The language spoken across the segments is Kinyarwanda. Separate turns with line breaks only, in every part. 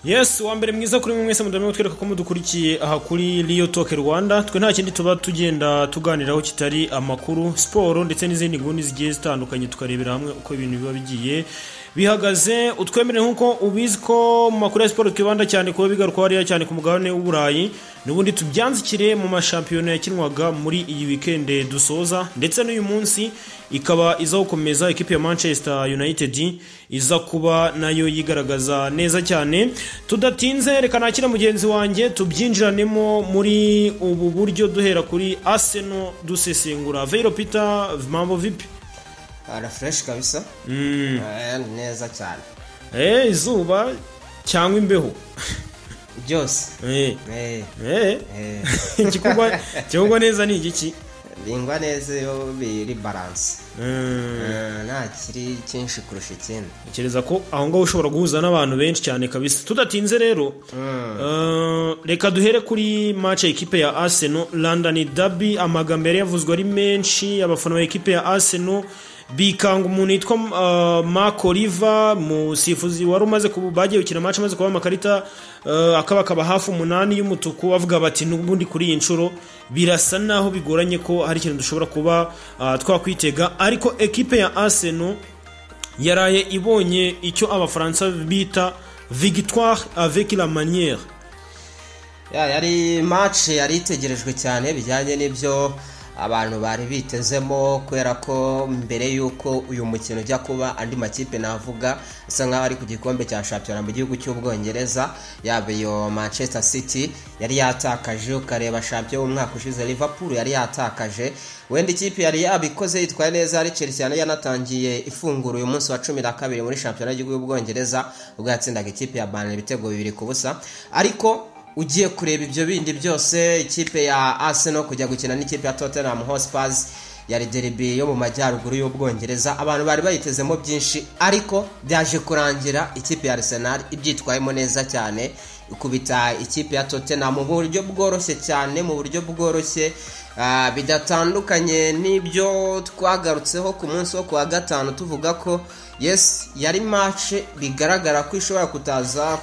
Yes, wa mbere mwiza kuri mwe mwese mudamwe twereka ko mudukurikiye aha kuri Rio Talk Rwanda. Twe nta kindi tuba tugenda tuganiraho kitari amakuru, siporo ndetse n'izindi nguni zigiye zitandukanye, tukarebera hamwe uko ibintu biba bigiye bihagaze. Utwemere nkuko ubizi ko mu makuru ya siporo twibanda cyane kuba bigaruka hariya cyane ku mugabane w'Uburayi, n'ubundi tubyanzikire mu mashampiyona yakinwaga muri iyi weekend dusoza, ndetse n'uyu munsi ikaba iza gukomeza. Ekipe ya Manchester United iza kuba nayo yigaragaza neza cyane. Tudatinze, reka nakira mugenzi wanjye tubyinjiranemo muri ubu buryo, duhera kuri Arsenal dusesengura. Veiro Peter, mambo vipi?
Ara fresh kabisa. Neza cyane.
Izuba cyangwa imbeho?
Byose.
Ikikugwa neza ni igiki?
Bingwa neza iyo biri balance. Nta kiri cyinshi kurusha ikindi.
Ntekereza ko aho ngaho ushobora guhuza n'abantu benshi cyane kabisa. Tudatinze rero, reka duhere kuri match ya ekipe ya Arsenal, London Derby. Amagambo yari yavuzwe ari menshi, abafana ba ekipe ya Arsenal bikanga umuntu yitwa Mark Oliver, musifuzi wari umaze bagiye gukina match amaze kuba amakarita akaba hafi 8 y'umutuku, bavuga bati n'ubundi kuri iyi nshuro birasa naho bigoranye ko hari ikintu dushobora kuba twakwitega. Ariko ekipe ya Arsenal yaraye ibonye icyo Abafaransa bita victoire avec la manière.
Yari match yari itegerejwe cyane bijyanye n'ibyo abantu bari bitezemo, kubera ko mbere y'uko uyu mukino ujya kuba andi makipe navuga asa nkaho ari ku gikombe cya shampiyona mu gihugu cy'Ubwongereza, yaba iyo Manchester City yari yatakaje, ukareba shampiyona w'umwaka ushize Liverpool yari yatakaje, wenda ikipe yari yabikoze yitwaye neza ari Chelsea yari yanatangiye ifunguro uyu munsi wa 12 muri shampiyona y'igihugu y'Ubwongereza ubwo yatsindaga ikipe ya Burnley ibitego 2-0. Ariko ugiye kureba ibyo bindi byose, ikipe ya Arsenal kujya gukina n'ikipe ya Tottenham Hotspur yari derby yo mu majyaruguru y'Ubwongereza, abantu bari bayitezemo byinshi, ariko byaje kurangira ikipe ya Arsenal ibyitwayemo neza cyane, ikubita ikipe ya Tottenham mu buryo bworoshye cyane, mu buryo bworoshye bidatandukanye n'ibyo twagarutseho ku munsi wo kuwa gatanu tuvuga ko yes yari match bigaragara ko ishobora kutaza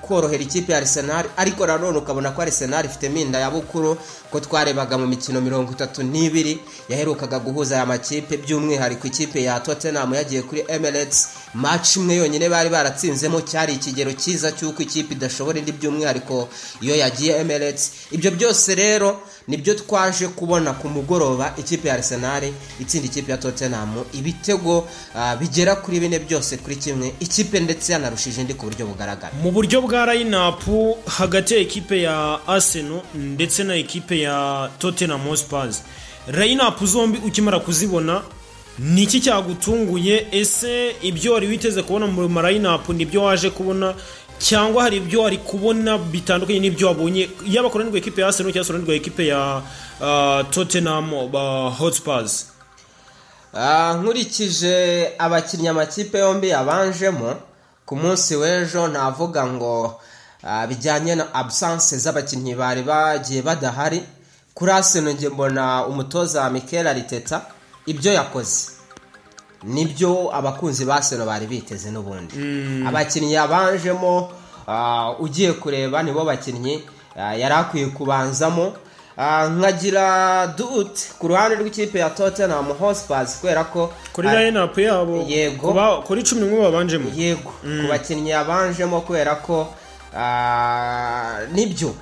korohera ikipe ya Arsenal, ariko nanone ukabona ko Arsenal ifite minda ya bukuru, ko twarebaga mu mikino 32 yaherukaga guhuza aya makipe, by'umwihariko ikipe ya Tottenham yagiye kuri Emirates, match imwe yonyine bari baratsinzemo cyari ikigero cyiza cy'uko ikipe idashobora indi, by'umwihariko iyo yagiye Emirates. Ibyo byose rero nibyo twaje kubona ku mugoroba ikipe ya Arsenal itsinda ikipe ya Tottenham ibitego bigera kuri 4 byose kuri 1, ikipe ndetse yanarushije indi ku buryo bugaragara.
Mu buryo bwa line-up hagati ya ekipe ya Arsenal ndetse na ekipe ya Tottenham Hotspur, line-up zombi ukimara kuzibona niki cyagutunguye? Ese ibyo wari witeze kubona mu line-up nibyo waje kubona, cyangwa hari ibyo wari kubona bitandukanye n'ibyo wabonye, yaba ku ruhande rwa ekipe ya Arsenal cyangwa ruhande rwa ekipe ya Tottenham Hotspur?
Nkurikije abakinnyi amakipe yombi yabanjemo ku munsi w'ejo, navuga ngo bijyanye na absence z'abakinnyi bari bagiye badahari, kuri Arsenal nge mbona umutoza Mikel Arteta ibyo yakoze nibyo abakunzi ba Arsenal bari biteze n'ubundi. Abakinnyi yabanjemo ugiye kureba nibo bakinnyi yari akwiye kubanzamo. Nkagira dute ku ruhande rw'ikipe ya Tottenham Hotspur, kubera ko
kuri line-up yabo
yego
kuri 11 babanjemo,
yego ku bakinnyi yabanjemo, kubera ko nibyo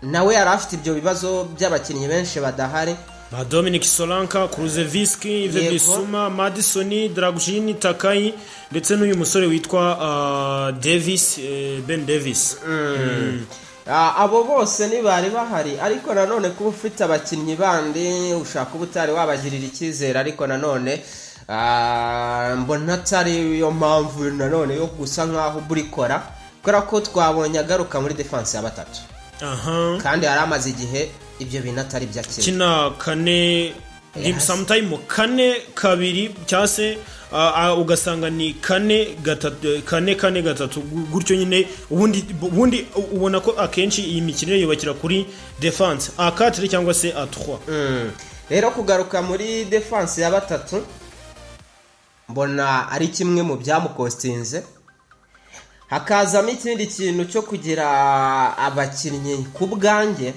nawe yari afite ibyo bibazo by'abakinnyi benshi badahari,
ba Dominic Solanka, Kulusevski, Yves Bissouma, Madison, Dragujin, Takai ndetse n'uyu musore witwa Davis, Ben Davis.
Abo bose ntibari bahari, ariko nanone kuba ufite abakinnyi bandi ushaka ubutari wabagirira icyizere, ariko nanone mbona atari yo mpamvu nanone yo gusa nkaho burikora, kubera ko twabonye agaruka muri defense ya batatu. Kandi yari amaze igihe ibyo bintu atari byakira.
Kina kane sometime 4-2 cyangwa se ugasanga ni 4-3 4-4-3 gutyo nyine. Ubundi ubona ko akenshi iyi mikinire yubakira kuri defense A4 cyangwa se A3.
Rero kugaruka muri defense ya batatu mbona ari kimwe mu byamukostinze. Hakazamo ikindi kintu cyo kugira abakinnyi ku bwanjye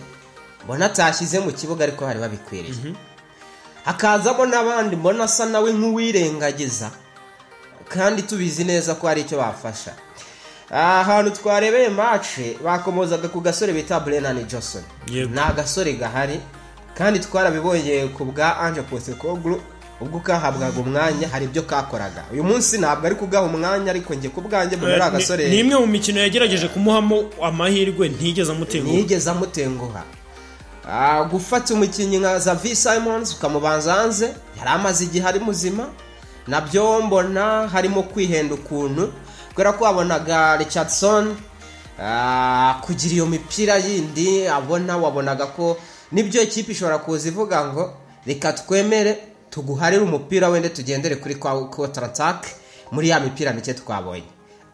mbona atashyize mu kibuga ariko bari babikwiriye. Hakazamo n'abandi mbona asa nawe nk'uwirengagiza kandi tubizi neza ko hari icyo bafasha. Ahantu twarebeye match bakomozaga ku gasore bita Brennan Johnson. Ni agasore gahari kandi twarabibonye ku bwa Ange Postecoglou ubwo kahabwaga umwanya hari ibyo kakoraga. Uyu munsi ntabwo ari kugaha umwanya, ariko njye ku bwanjye mbona ari agasore.
Ni imwe mu mikino yagerageje kumuhamo amahirwe ntigeze
amutenguha. Gufata umukinnyi nka Xavi Simons ukamubanza hanze, yari amaze igihe ari muzima, nabyo mbona harimo kwihenda ukuntu, kubera ko wabonaga Richardson kugira iyo mipira yindi abona, wabonaga ko nibyo ikipe ishobora kuza ivuga ngo reka twemere tuguharire umupira wende tugendere kuri counter attack muri ya mipira mike twabonye.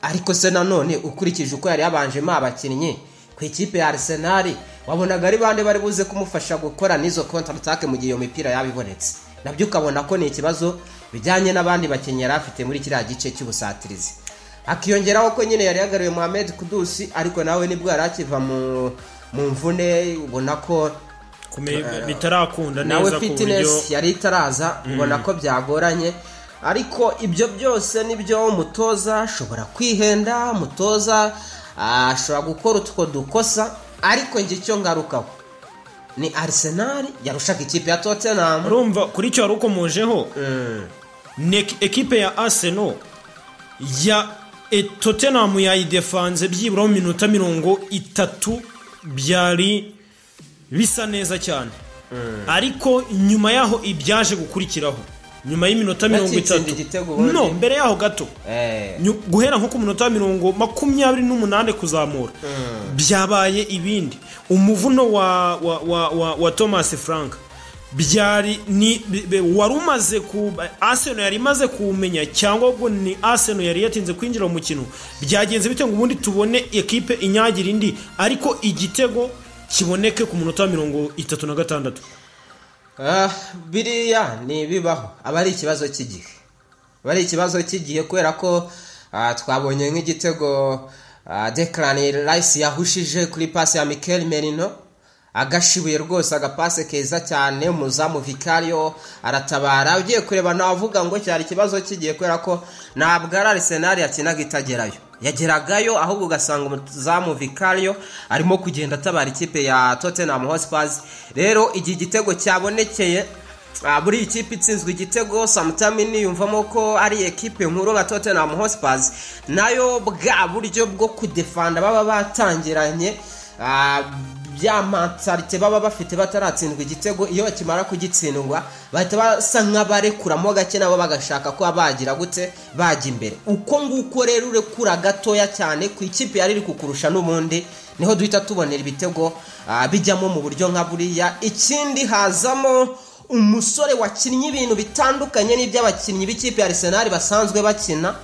Ariko se nanone ukurikije uko yari yabanjemo abakinnyi ku ikipe ya Arsenal, wabonaga ari bande bari buze kumufasha gukora n'izo counter attack mu gihe iyo mipira yabibonetse. Nabyo ukabona ko ni ikibazo bijyanye n'abandi bakinnyi yari afite muri kiriya gice cy'ubusatirizi. Akiyongeraho ko nyine yari yagaruye Mohamed Kudus, ariko nawe nibwo yari akiva mu mvune, ubona ko
bitarakunda neza ku buryo
yari itaraza, ubona ko byagoranye. Ariko ibyo byose nibyo umutoza ashobora kwihenda, umutoza ashobora gukora utwo dukosa, ariko njye icyo ngarukaho ni Arsenal yarushaga ikipe ya Tottenham.
Urumva kuri cyo warukomojeho, ni ekipe ya Arsenal ya Tottenham yayidefanze byibura mu minota 30 byari bisa neza cyane. Ariko nyuma yaho ibyaje gukurikiraho nyuma y'iminota 30, no mbere yaho gato, guhera nko ku minota 28 kuzamura, byabaye ibindi. Umuvuno wa Thomas Frank byari ni wari umaze ku Arsenal yari imaze kumenya, cyangwa ubwo ni Arsenal yari yatinze kwinjira mu mukino. Byagenze bite ngo ubundi tubone ekipe inyagira indi, ariko igitego kiboneke ku munota 36?
Biriya ni bibaho, aba ari ikibazo cy'igihe, aba ari ikibazo cy'igihe kubera ko twabonye nk'igitego Declan Rice yahushije kuri passe ya Mikel Merino, agashibuye rwose, agapase keza cyane, umuzamu Vicario aratabara. Ugiye kureba navuga ngo cyari ikibazo cy'igihe kubera ko ntabwo ari Arsenal yakinaga itagerayo, yageragayo ahubwo ugasanga umuzamu Vicario arimo kugenda atabara ikipe ya Tottenham Hotspur. Rero igihe igitego cyabonekeye, buri ikipe itsinzwe igitego, sometimes niyumvamo ko ari ekipe nkuru nka Tottenham Hotspur, nayo bwa buryo bwo kudefanda baba batangiranye, bya mentalite baba bafite bataratsindwa igitego, iyo bakimara kugitsindwa bahita basa nk'abarekuramo gake, nabo bagashaka ko bagira gute bajya imbere. Uko nguko rero urekura gatoya cyane ku ikipe yari iri kukurusha n'ubundi, niho duhita tubonera ibitego bijyamo mu buryo nka buriya. Ikindi hazamo umusore wakinnye ibintu bitandukanye n'iby'abakinnyi b'ikipe ya Arsenal basanzwe bakina,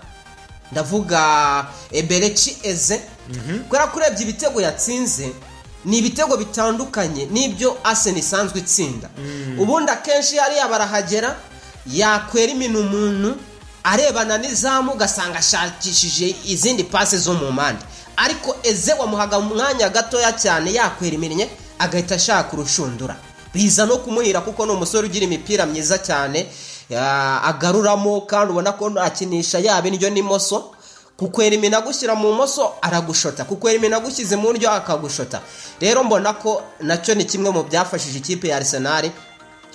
ndavuga Eberechi Eze. Kubera ko urebye ibitego yatsinze ni ibitego bitandukanye n'ibyo Arsenal isanzwe itsinda. Ubundi akenshi hariya barahagera yakwera iminu umuntu arebana n'izamu, ugasanga ashakishije izindi pase zo mu mpande, ariko Eze wamuhaga umwanya gatoya cyane yakwera iminnye agahita ashaka urushundura, biza no kumuhira kuko ni umusore ugira imipira myiza cyane agaruramo, kandi ubona ko akinisha yaba indyo n'imoso. Kukwera imina gushyira mu moso aragushota, kukwera imina gushyize mu ndyo akagushota. Rero mbona ko nacyo ni kimwe mu byafashije ikipe ya Arsenal.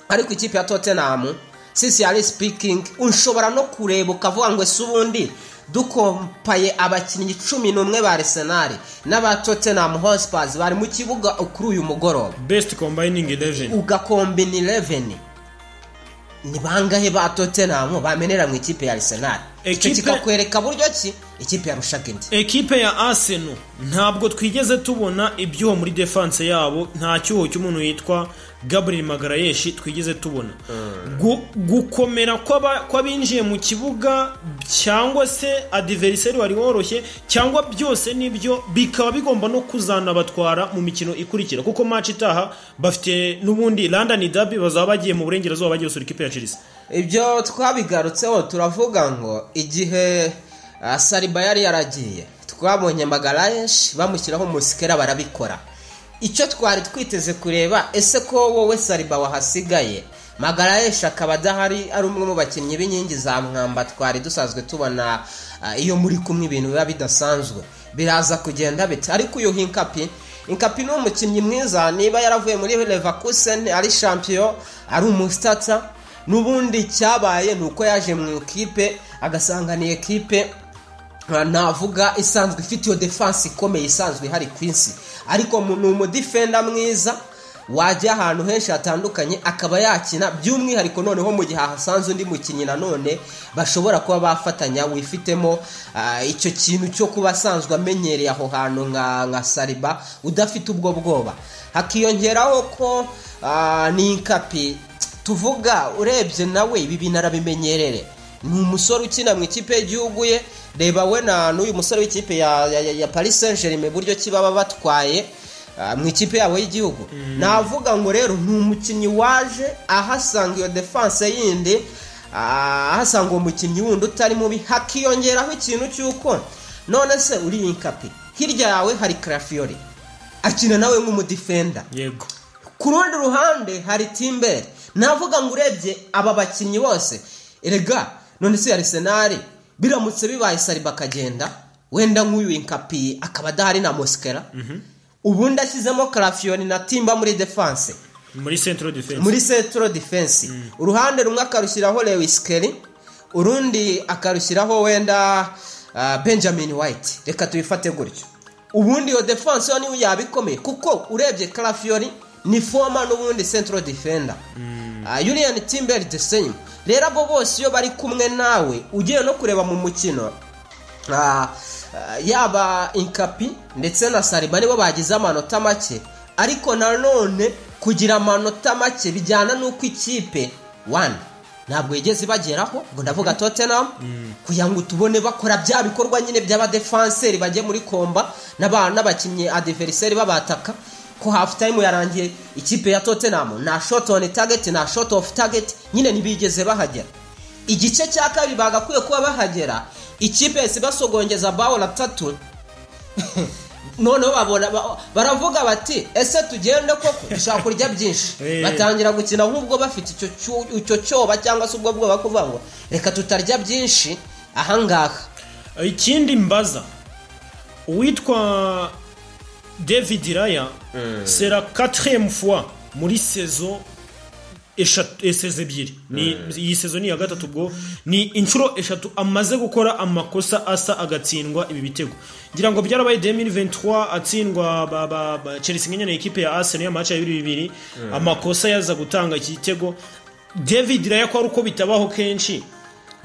Ariko ikipe ya Tottenham, sincerely speaking, unshobora no kureba ukavuga ngo ese ubundi dukompaye abakinnyi 11 ba Arsenal n'aba Tottenham Hotspur bari mu kibuga kuri uyu mugoroba,
best combining 11,
ugakombina 11, ni bangahe ba Tottenham bamenera mu ikipe ya Arsenal? Icyo kikakwereka buryo ki ikipe yarushaga indi.
Ekipe ya Arsenal ntabwo twigeze tubona ibyuho muri defense yabo, nta cyuho cy'umuntu yitwa Gabriel Magalhaes twigeze tubona. Gukomera kw'abinjiye mu kibuga cyangwa se adversaire wari woroshye cyangwa byose nibyo bikaba bigomba no kuzanabatwara mu mikino ikurikira, kuko match itaha bafite n'ubundi London Derby, bazaba bagiye mu burengerazuba bagiye gusura ikipe ya Chelsea.
Ibyo twabigarutseho turavuga ngo igihe Saliba yari yaragiye, Twabonye Magalhaes bamushyiraho Mosquera, barabikora. Icyo twari twiteze kureba, ese ko wowe Saliba wahasigaye, Magalhaes akaba adahari, ari umwe mu bakinnyi b'inkingi za mwamba twari dusanzwe tubona, iyo muri kumwe ibintu biba bidasanzwe, biraza kugenda bite? Ariko uyu Hincapie ni umukinnyi mwiza. Niba yaravuye muri Leverkusen ari champion, ari umustarter, n'ubundi cyabaye ni uko yaje mu ikipe agasanga ni ekipe navuga isanzwe ifite iyo defense ikomeye isanzwe ihari ku isi, ariko ni umudefender mwiza wajya ahantu henshi hatandukanye akaba yakina, by'umwihariko noneho mu gihe hasanze undi mukinnyi nanone bashobora kuba bafatanya, wifitemo icyo kintu cyo kuba asanzwe amenyereye aho hantu nka Saliba, udafite ubwo bwoba. Hakiyongeraho ko ni Hincapie tuvuga, urebye nawe ibi bintu arabimenyerere, ni umusore ukina mu ikipe y'igihugu ye. Reba we na n'uyu musore w'ikipe ya Paris Saint-Germain, buryo ki baba batwaye mu ikipe yabo y'igihugu. Navuga ngo rero ni umukinnyi waje ahasanga iyo defense yindi, ahasanga uwo mukinnyi wundi utari mubi. Hakiyongeraho ikintu cy'uko none se uri Hincapie, hirya yawe hari Calafiori akina nawe nk'umudefender, ku rundi ruhande hari Timber. Navuga ngo urebye aba bakinnyi bose, erega none se Arsenal biramutse bibaye Saliba akagenda, wenda nk'uyu Hincapie akaba adahari na Mosquera, ubundi ashyizemo Calafiori na Timber muri defense,
muri central defense,
muri central defense, uruhande rumwe akarushyiraho Lewis-Skelly, urundi akarushyiraho wenda Benjamin White, reka tubifate gutyo, ubundi iyo defense yo niyo yaba ikomeye, kuko urebye Calafiori ni former n'ubundi central defender, Jurrien Timber the same. Rero abo bose iyo bari kumwe nawe, ugiye no kureba mu mukino, yaba Hincapie ndetse na Saliba nibo bagize amanota make. Ariko nanone kugira amanota make bijyana n'uko ikipe wani ntabwo yigeze ibageraho, ngo ndavuga Tottenham, kugira ngo tubone bakora bya bikorwa nyine by'abadefanseri bajye muri combat n'abakinnyi adversaire babataka, ko half time yarangiye ikipe ya Tottenham nta shot on target, nta shot off target, nyine ntibigeze bahagera. Igice cya kabiri bagakwiye kuba bahagera, ikipe yahise basogongeza bawura atatu. Noneho babona baravuga bati: "Ese tugende koko? Dushaka kurya byinshi." Batangira gukina nk'ubwo bafite icyo cyoba cyangwa se ubwo bwoba kuvuga ngo reka tutarya byinshi ahangaha.
Ikindi mbaza uwitwa David Raya, c'est la quatrième fois muri saison eshatu, saison ebyiri, ni iyi saison ni iya gatatu, ubwo ni inshuro eshatu amaze gukora amakosa asa agatsindwa ibi bitego. Ngira ngo byarabaye 2023 atsindwa ba Chelsea ngenya na ekipe ya Arsenal ya match ya 2-2, amakosa yaza gutanga iki gitego. David Raya ko ari uko bitabaho kenshi,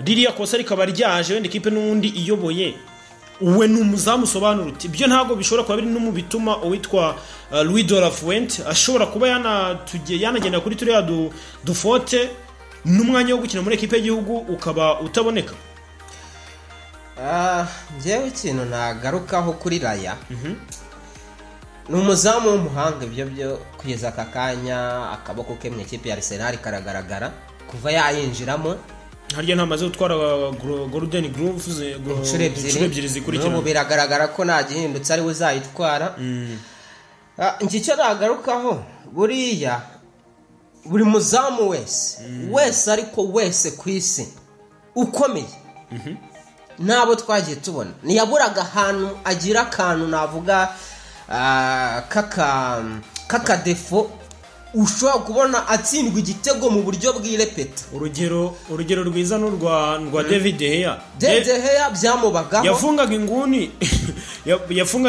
ririya kosa rikaba ryaje wenda ikipe n'ubundi iyoboye, we ni umuzamu usobanura uti ibyo ntabwo bishobora kuba biri no mu bituma uwitwa Luis de la Fuente ashobora kuba yanagenda kuri turiya dufaute, n'umwanya wo gukina muri ekipe y'igihugu ukaba utaboneka?
Njyewe ikintu nagarukaho kuri Raya, ni umuzamu w'umuhanga, ibyo byo kugeza aka kanya akaboko ke mu ikipe ya Arsenal karagaragara kuva yayinjiramo.
Harya ntamaze gutwara Golden Glove
inshuro ebyiri?
Inshuro ebyiri zikurikirana.
N'ubu biragaragara ko nta gihindutse ariwe uzayitwara. Njye icyo nagarukaho, buriya buri muzamu wese wese, ariko wese ku isi ukomeye n'abo twagiye tubona, ntiyaburaga ahantu agira akantu navuga k'akadéfaut, ushobora kubona atsindwa igitego mu buryo bw'irepeta.
Urugero rwiza ni urwa David De Gea.
De Gea byamubagaho.
Yafungaga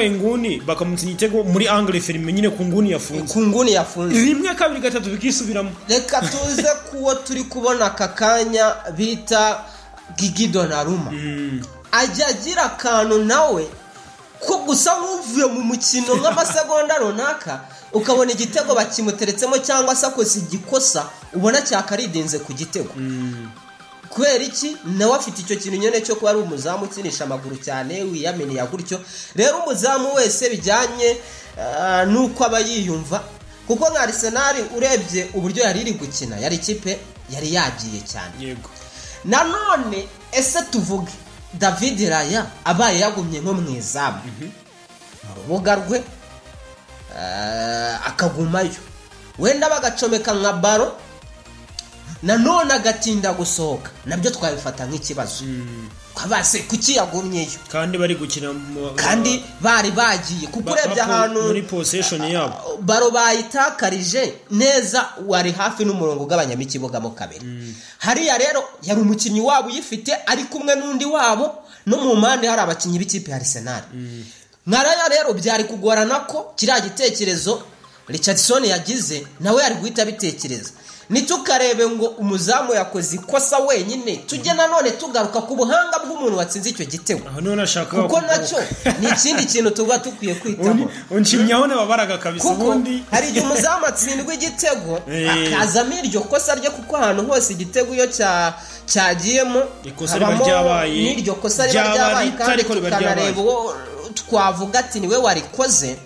inguni bakamutsinda igitego muri angle fermé, nyine ku nguni yafunze.
Ku nguni yafunze.
Rimwe, kabiri, gatatu, bikisubiramo.
Reka tuze kuwo turi kubona aka kanya bita Gigi Donnarumma, ajya agira akantu nawe ko gusa nk'uvuye mu mukino nk'amasegonda runaka, ukabona igitego bakimuteretsemo, cyangwa se akoze igikosa ubona cyakaridinze ku gitego. Kubera iki? Nawe afite icyo kintu nyine cyo kuba ari umuzamu ukinisha amaguru cyane, wiyaminiya gutyo. Rero umuzamu wese bijyanye n'uko aba yiyumva, kuko nka Arsenal urebye uburyo yari iri gukina, yari ikipe yari yagiye cyane. Nanone ese tuvuge David Raya abaye yagumye nko mu izamu mu rubuga rwe, akagumayo, wenda bagacomeka nka baro nanone agatinda gusohoka, nabyo twabifata nk'ikibazo. Kabase kuki yagumyeyo
kandi bari gukina,
kandi bari bagiye kuko urebye ahantu
muri possession yabo
baro bayitakarije neza, wari hafi n'umurongo ugabanyamo ikibuga mo kabiri. Hariya rero yari umukinnyi wabo uyifite ari kumwe n'undi wabo, no mu mpande hari abakinnyi b'ikipe ya Arsenal. Nkaraya rero byari kugorana ko kiriya gitekerezo Richardson yagize nawe yari guhita bitekereza. Nitukarebe ngo umuzamu yakoze ikosa wenyine, tujye nanone tugaruka ku buhanga bw'umuntu watsinze icyo gitego, kuko nacyo ni ikindi kintu tuba dukwiye kwitaho.
Unshimyaho n'ababaraga kabisa. Ubundi
hari igihe umuzamu atsindwa igitego akazamo iryo kosa rye, kuko ahantu hose igitego iyo cyagiyemo
habamo
n'iryo kosa riba ryabaye, kandi tukanareba uwo twavuga ati niwe warikoze.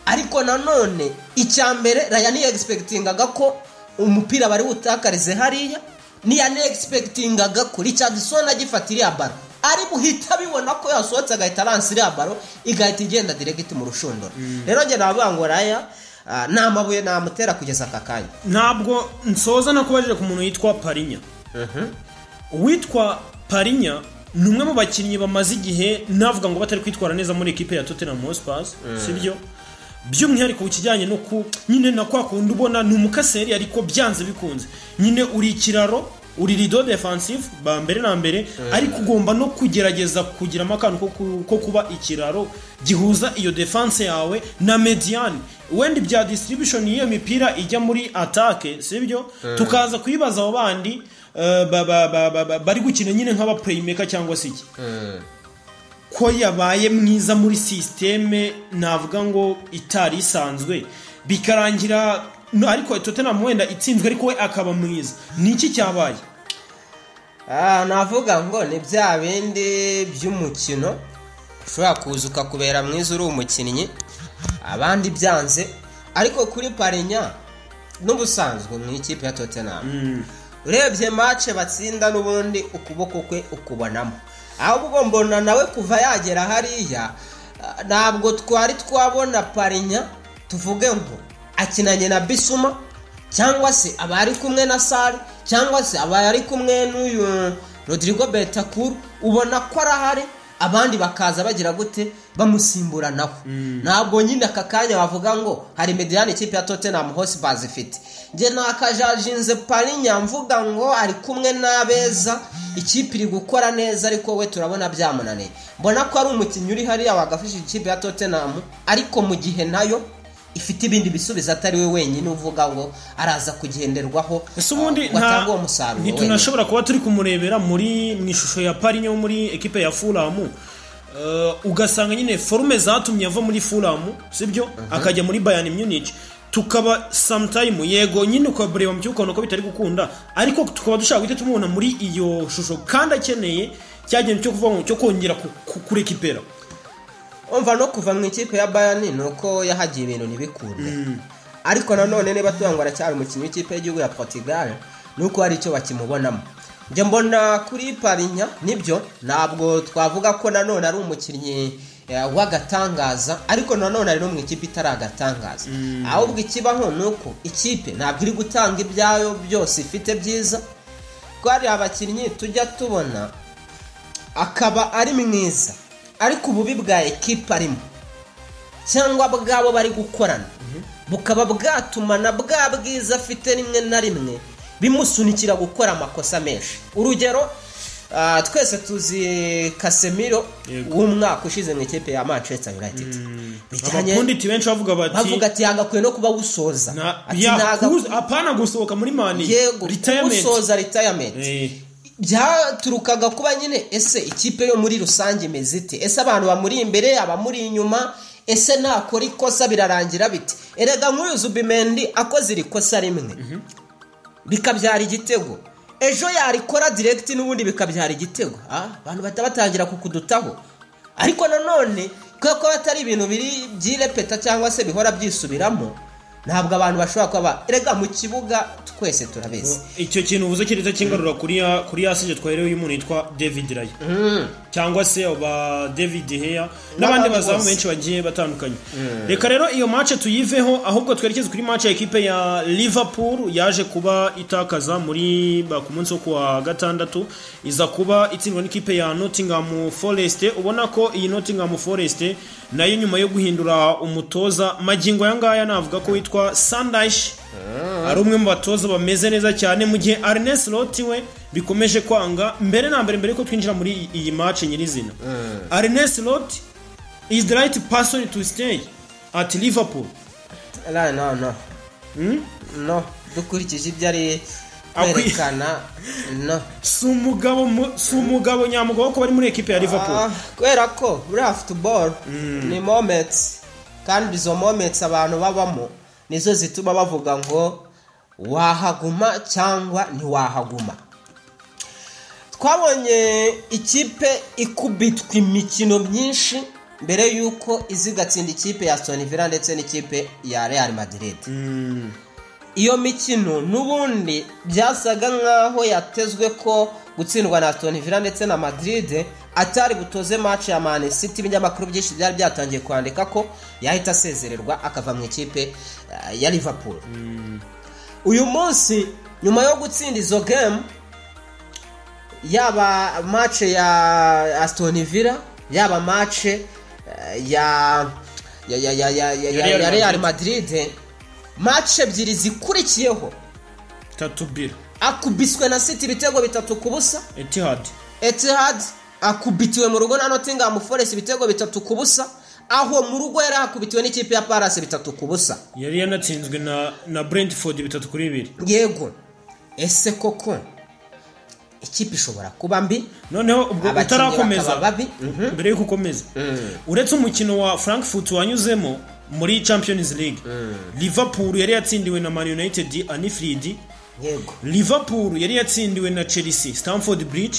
Ariko nanone icya mbere Raya ni expectingaga ko umupira bari butakarize hariya, ni ya expectingaga ko Richardson agifata iriya baro ari buhita bibona ko yasohotse agahita aransa iriya baro igahita igenda direct mu rushundura. Rero njye navuga ngo Raya nta mabuye namutera kugeza aka kanya.
Ntabwo nsoza no kubajije ku muntu yitwa Parinya. Uwitwa Parinya ni umwe mu bakinnyi bamaze igihe navuga ngo batari kwitwara neza muri equipe ya Tottenham Hotspur, sibyo? By'umwihariko kijyanye no ku nyine na kwa kundi ubona ni umukaseri, ariko byanze bikunze nyine uri ikiraro, uri rido defensive ba mbere na mbere, ariko ugomba no kugerageza kugiramo akantu ko kuba ikiraro gihuza iyo defense yawe na median, wenda ibya distribution y'iyo mipira ijya muri attack, sibyo? Tukaza kuyibaza abo bandi bari gukina nyine nk'aba playmaker cyangwa se iki, ko yabaye mwiza muri systeme navuga ngo itari isanzwe bikarangira, ariko Tottenham wenda itsinzwe ariko we akaba mwiza. Niki cyabaye?
Navuga ngo ni bya bindi by'umukino ushobora kuza ukakubera mwiza uri umukinnyi abandi byanze. Ariko kuri Parinya n'ubusanzwe mu ikipe ya Tottenham urebye match batsinda n'ubundi ukuboko kwe ukubonamo, ahubwo mbona nawe kuva yagera hariya ntabwo twari twabona Parinya tuvuge ngo akinanye na Bissouma, cyangwa se abari kumwe na Sari, cyangwa se abari kumwe n'uyu Rodrigo Bentancur, ubona ko arahari abandi bakaza bagira gute bamusimbura naho. Ntabwo nyine aka kanya bavuga ngo hari mediane ikipe ya Tottenham Hotspur ifite. Nge nakajajinze Parinya mvuga ngo ari kumwe n'abeza, ikipe iri gukora neza, ariko we turabona byamunaniye. Mbona ko ari umukinnyi uri hariya wagafashe ikipe ya Tottenham, ariko mu gihe nayo ifite ibindi bisubizo atari we wenyine uvuga ngo araza kugenderwaho.
Ese ubundi
nta umusaruro
ntitunashobora kuba turi kumurebera muri mu ishusho ya Parinya muri equipe ya Fulham, ugasanga nyine forme zatumye ava muri Fulham, sibyo, akajya muri Bayern Munich, tukaba sometime yego nyine ukabureba mu cyuko ko bitari gukunda, ariko tukaba dushaka guhita tumubona muri iyo shusho kandi akeneye cyagenda cyo kuvuga ngo cyo kongera kurekipera.
Umva no kuva mu ikipe ya Bayern nuko yahagiye ibintu ntibikunde. Ariko nanone niba tuvuga ngo aracyari umukinnyi w'ikipe y'igihugu ya Portugal nuko hari icyo bakimubonamo. Njye mbona kuri Parinya nibyo, ntabwo twavuga ko nanone ari umukinnyi w'agatangaza, ariko nanone ari no mu ikipe itaragatangaza. Ahubwo ikibaho nuko ikipe ntabwo iri gutanga ibyayo byose ifite byiza, ko hari abakinnyi tujya tubona akaba ari mwiza ariko ububi bwa ekipa arimo cyangwa bwabo bari gukorana bukaba bwatuma na bwa bwiza afite rimwe na rimwe bimusunikira gukora amakosa menshi. Urugero twese tuzi Casemiro w'umwaka ushize mu ikipe ya Manchester United,
abakundi benshi bavuga
ati yagakwiye no kuba wusoza,
ati apana gusohoka muri Mani,
retirement, gusoza retirement. Byaturukaga kuba nyine ese ikipe yo muri rusange imeze ite, ese abantu bamuri imbere abamuri inyuma, ese nakora ikosa birarangira bite. Erega nk'uyu Zubimendi akoze iri kosa rimwe bikabyara igitego, ejo yarikora direct n'ubundi bikabyara igitego, abantu batabatangira kukudutaho. Ariko nanone kuko atari ibintu biri byirepeta cyangwa se bihora byisubiramo, Ntabwo abantu bashobora kuba erega mu kibuga twese turabizi.
Icyo kintu uvuze kirita kingarura kuri yasije twaherewe y'umuntu yitwa David Raya cyangwa se aba David Hea n'abandi bazamu benshi bagiye batandukanye. Reka rero iyo match tuyiveho, ahubwo twerekeze kuri match ya equipe ya Liverpool yaje kuba itakaza muri ku munsi wo kuwa gatandatu, iza kuba itsindwa n'ikipe ya Nottingham Forest. Ubona ko iyi Nottingham Forest nayo nyuma yo guhindura umutoza magingo ya ngaya navuga ko witwa Sandash ari umwe mu batoza bameze neza cyane, mu gihe Arne Slot we bikomeje kwanga. Mbere na mbere ko twinjira muri iyi match nyirizina, Arne Slot is the right person to stay at Liverpool.
No. No, dukurikije ibyo ari kwerekana, no.
Si umugabo nyamugabo ko bari muri equipe ya Liverpool.
Kubera ko buriya football ni moments, kandi izo moments abantu babamo nizo zituma bavuga ngo wahaguma cyangwa ntiwahaguma. Twabonye ikipe ikubitwa imikino myinshi mbere yuko izigatsinda ikipe ya Aston Villa ndetse n'ikipe ya Real Madrid. Iyo mikino n'ubundi byasaga nkaho yatezwe ko gutsindwa na Aston Villa ndetse na Madrid atari butoze match ya Man City. Ibinyamakuru byinshi byari byatangiye kwandika ko yahita asezererwa akava mu ikipe ya Liverpool. Uyu munsi nyuma yo gutsinda izo game, yaba match ya Aston Villa, yaba match ya Real Madrid, match ebyiri zikurikiyeho
3-2
akubiswe na City ibitego 3-0. Etihad akubitiwe mu rugo na Nottingham Forest ibitego 3-0, aho mu rugo yari akubitiwe n'ikipe ya Palace 3-0.
Yari yanatsinzwe na Brentford 3-2.
Yego. Ese koko ikipe ishobora kuba mbi?
Noneho ubwo utarakomeza, mbere yuko ukomeza, uretse umukino wa Frankfurt wanyuzemo muri Champions League, Liverpool yari yatsindiwe na Man United Anfield.
Yego.
Liverpool yari yatsindiwe na Chelsea Stamford Bridge,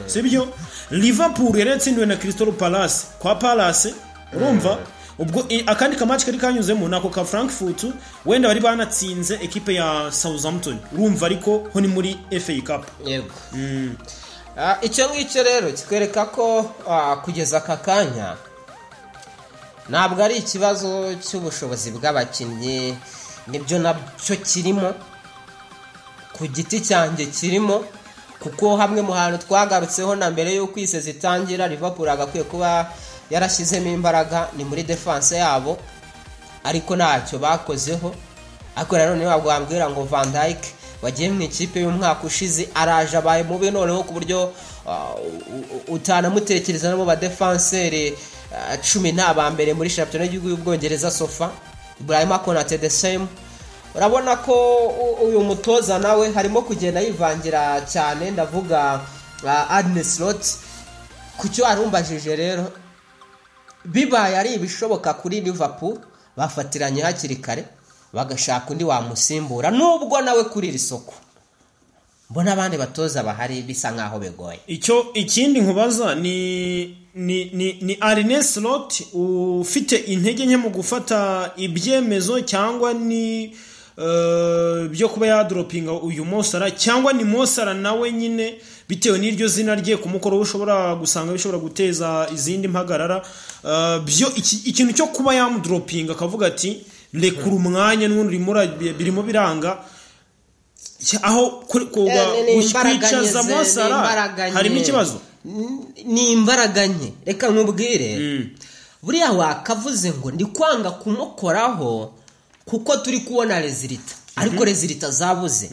sibyo? Liverpool yari yatsindiwe na Crystal Palace kwa Palace, urumva? Ubwo akandi kamatch kari kanyuzemo nako ka Frankfurt, wenda bari banatsinze equipe ya Southampton, urumva, ariko ho ni muri FA Cup.
Yego. Icyo ngicyo rero kikwereka ko kugeza aka kanya ntabwo ari ikibazo cy'ubushobozi bw'abakinnyi, nibyo nabyo kirimo ku giti cyanjye kirimo, kuko hamwe mu hantu twagarutseho na mbere y'uko ise zitangira, Liverpool agakwiye kuba yarashyizemo imbaraga ni muri defense yabo, ariko ntacyo bakozeho. Ariko rero niba wambwira ngo Van Dijk wagiye mu ikipe y'umwaka ushize araje abaye mubi noneho ku buryo utanamutekereza no mu ba defenseur 10 n'aba mbere muri shampiyona y'igihugu y'Ubwongereza sofa. Ibrahima Konate the same. Urabona ko uyu mutoza nawe harimo kugenda yivangira cyane, ndavuga Arne Slot. Kucyo arumbajije rero, bibaye ari ibishoboka kuri Liverpool bafatiranye hakiri kare bagashaka undi wamusimbura, nubwo nawe kuri iri soko mbona abandi batoza bahari bisa nkaho begoye.
Icyo ikindi nkubaza ni Arne Slot ufite intege nke mu gufata ibyemezo, cyangwa ni byo kuba yadropinga uyu Mo Salah, cyangwa ni Mo Salah nawe nyine bitewe n'iryo zina rye kumukoro ushobora gusanga bishobora guteza izindi mpagarara, byo ikintu cyo kuba yamudropinga akavuga ati rekura umwanya n'ubundi birimo biranga, aho kwicaza Mo Salah harimo ikibazo.
Ni imbaraga nke. Reka nkubwire, buriya wakavuze ngo ndi kwanga kumukoraho kuko turi kubona rezilita, ariko rezilita zabuze.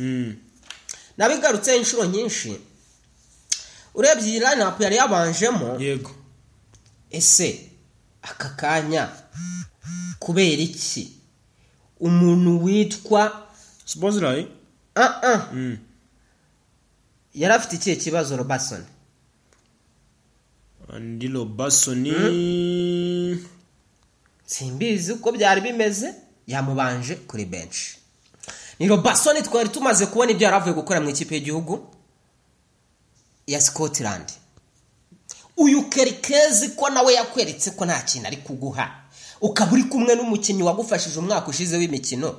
Nabigarutse inshuro nyinshi, urebye iyi line-up yari yabanjemo.
Yego.
Ese aka kanya kubera iki umuntu witwa
Szoboszlai
yari afite ikihe kibazo? Robertson,
Andy Robertson
simbizi uko byari bimeze, yamubanje kuri bench. Ni Robertson twari tumaze kubona ibyo yaravuye gukora mu ikipe y'igihugu ya Scotland. Uyu Kerkez ko nawe yakweretse ko nta kintu ari kuguha. Ukaba uri kumwe n'umukinnyi wagufashije umwaka ushize w'imikino,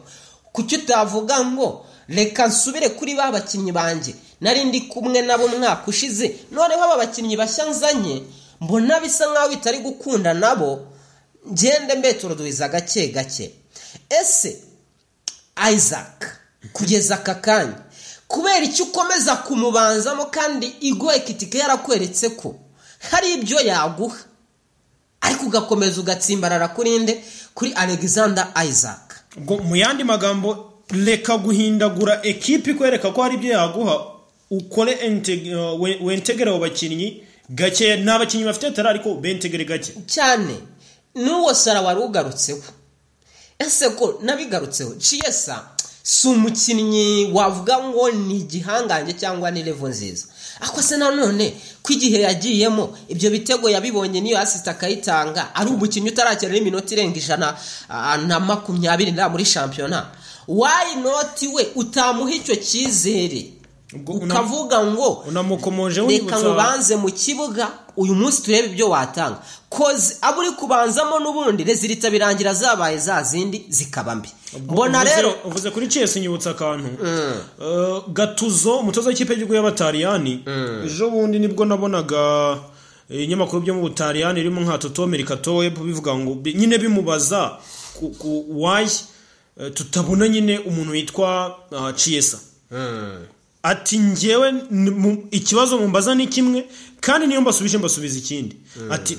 kuki utavuga ngo reka nsubire kuri ba bakinnyi banjye nari ndi kumwe nabo umwaka ushize, noneho aba bakinnyi bashya nzanye mbona bisa nkaho bitari gukunda nabo, ngende mbeturuduhiza gake gake. Ese Isaac kugeza aka kanya kubera icyo ukomeza kumubanzamo kandi Hugo Ekitike yarakweretse ko hari ibyo yaguha, ariko ugakomeza ugatsimbarara kuri nde? Kuri Alexander Isaac.
Ubwo mu yandi magambo, reka guhindagura ekipi kwereka ko hari ibyo yaguha, ukore wentegere abo bakinnyi gake. Ni abakinnyi bafite tara ariko bentegere gake
cyane. N'uwo Salah wari ugarutseho, ese ko nabigarutseho, Chiesa si umukinnyi wavuga ngo ni igihangange cyangwa ni level nziza, ariko se nanone ko igihe yagiyemo ibyo bitego yabibonye, niyo assist akayitanga, ari umukinnyi utarakira n'iminota irenga 120 nda muri shampiyona, why not we utamuha icyo cyizere ukavuga ngo
unamukomoje
reka nkubanze mu kibuga uyu munsi turebe ibyo watanga, koze abo uri kubanzamo n'ubundi résultat birangira zabaye za zindi zikaba mbi. Mbona rero
uvuze kuri Chelsea nyibutsa akantu. Gattuso, umutoza w'ikipe y'igihugu y'Abataliyani, ejo bundi nibwo nabonaga ibinyamakuru byo mu Butaliyani birimo nka Tutto Mercato Web bivuga ngo nyine bimubaza ku why tutabona nyine umuntu witwa Chiesa. Ati njyewe ikibazo mumbaza ni kimwe, kandi niyo mbasubije mbasubiza ikindi. Ati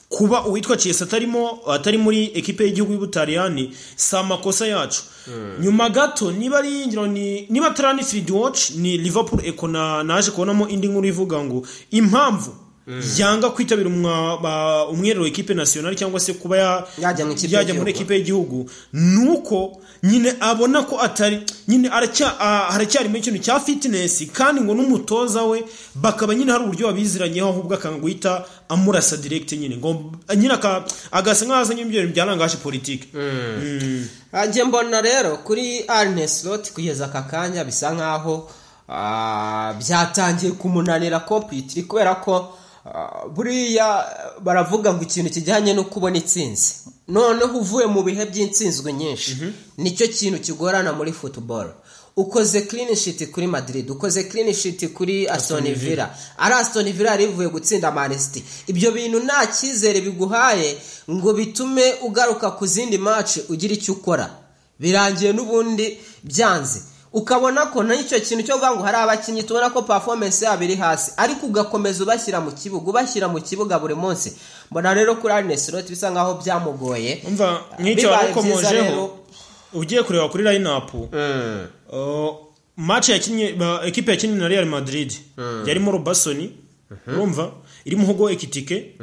kuba uwitwa Chiesa atarimo, atari muri ekipe y'igihugu y'Ubutaliyani si amakosa yacu. Nyuma gato, niba ari ngira ni niba atari Field Watch, ni Liverpool Echo, na naje kubonamo indi nkuru ivuga ngo impamvu yanga kwitabira umwiherero w'ikipe nationale cyangwa se kuba
yajya mu ikipe
yajya muri
y'igihugu.
Ekipe y'igihugu nuko nyine abona ko atari nyine haracyarimo ikintu cya fitness, kandi ngo n'umutoza we bakaba nyine hari uburyo babiziranyeho, ahubwo akanga guhita amurasa direct nyine ngo nyine agasa nk'aho azanye ibyo bintu bya langage politique.
Njye mbona rero kuri Arne Slot kugeza aka kanya bisa nkaho byatangiye kumunanira completely, kubera ko buriya baravuga ngo ikintu kijyanye no kubona intsinzi, noneho uvuye mu bihe by'intsinzwe nyinshi, nicyo kintu kigorana muri football. Ukoze clean sheet kuri Madrid, ukoze clean sheet kuri Aston Villa, ari Aston Villa yari ivuye gutsinda Man City, ibyo bintu nta cyizere biguhaye ngo bitume ugaruka ku zindi match ugira icyo ukora. Birangiye n'ubundi byanze, ukabona ko n'icyo kintu cyo kuvuga ngo hari abakinnyi tubona ko performance yabo iri hasi, ariko ugakomeza ubashyira mu kibuga, ubashyira mu kibuga buri munsi. Mbona rero kuri Arne Slot bisa nkaho byamugoye.
Umva nk'icyo
Bibaye byiza
warukomojeho,
rero
ugiye kureba kuri line up, match yakinnye ekipe yakinnye na Real Madrid yarimo Robertson, urumva, irimo Hugo Ekitike,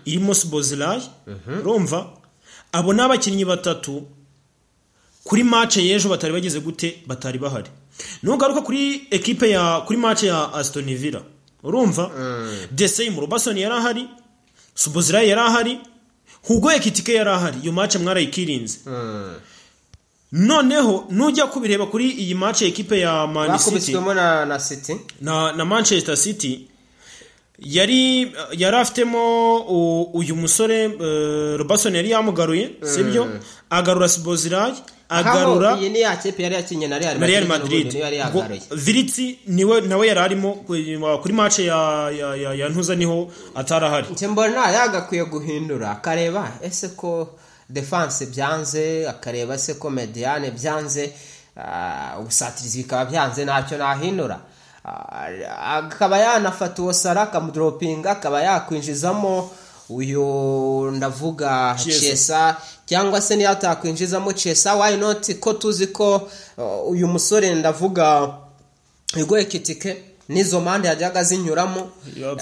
irimo Szoboszlai. Urumva abo ni abakinnyi batatu kuri match y'ejo batari bageze gute, batari bahari. Nugaruka kuri ekipe ya kuri match ya Aston Villa, urumva the same, Robertson yari ahari, Szoboszlai yari ahari, Hugo Ekitike yari ahari. Iyo match mwarayikirinze. Noneho nujya kubireba kuri iyi match ya ekipe ya Man City,
bakubiswemo na City,
na Manchester City, yari afitemo uyu musore Robertson yari yamugaruye, sibyo? Agarura Szoboszlai, agarura
Aho iyi ni ya kipe yari yakinnye na Real
na Real
Madrid
Madrid.
n'ubundi niyo yari
Ubwo
yagaruye.
Wirtz niwe nawe yari arimo kuri match ya Ntuza niho atarahari.
Njye mbona yagakwiye guhindura, akareba ese ko defense byanze, akareba se ko médiane byanze, ubusatirizi bikaba byanze, ntacyo nahindura. Akaba yanafata uwo Salah akamudropinga, akaba yakwinjizamo uyu ndavuga
Chiesa.
Chiesa, cyangwa se niyo atakwinjizamo Chiesa, why not, ko tuzi ko uyu musore ndavuga Hugo Ekitike n'izo mpande yajyaga zinyuramo.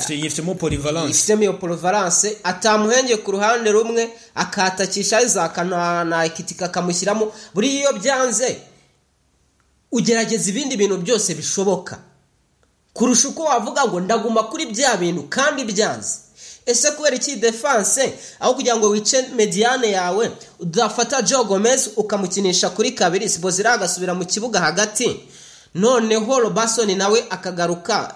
Yifitemo polyvalence.
Ifitemo iyo polyvalence, atamuhenge ku ruhande rumwe akatakisha Isaac na Ekitike akamushyiramo. Buriya iyo byanze ugerageza ibindi bintu byose bishoboka kurusha uko wavuga ngo ndaguma kuri bya bintu kandi byanze. Ese kubera iki defense, aho kugira ngo wice médiane yawe, udafata Joe Gomez ukamukinisha kuri kabiri, Szoboszlai agasubira mu kibuga hagati, noneho Robertson nawe akagaruka,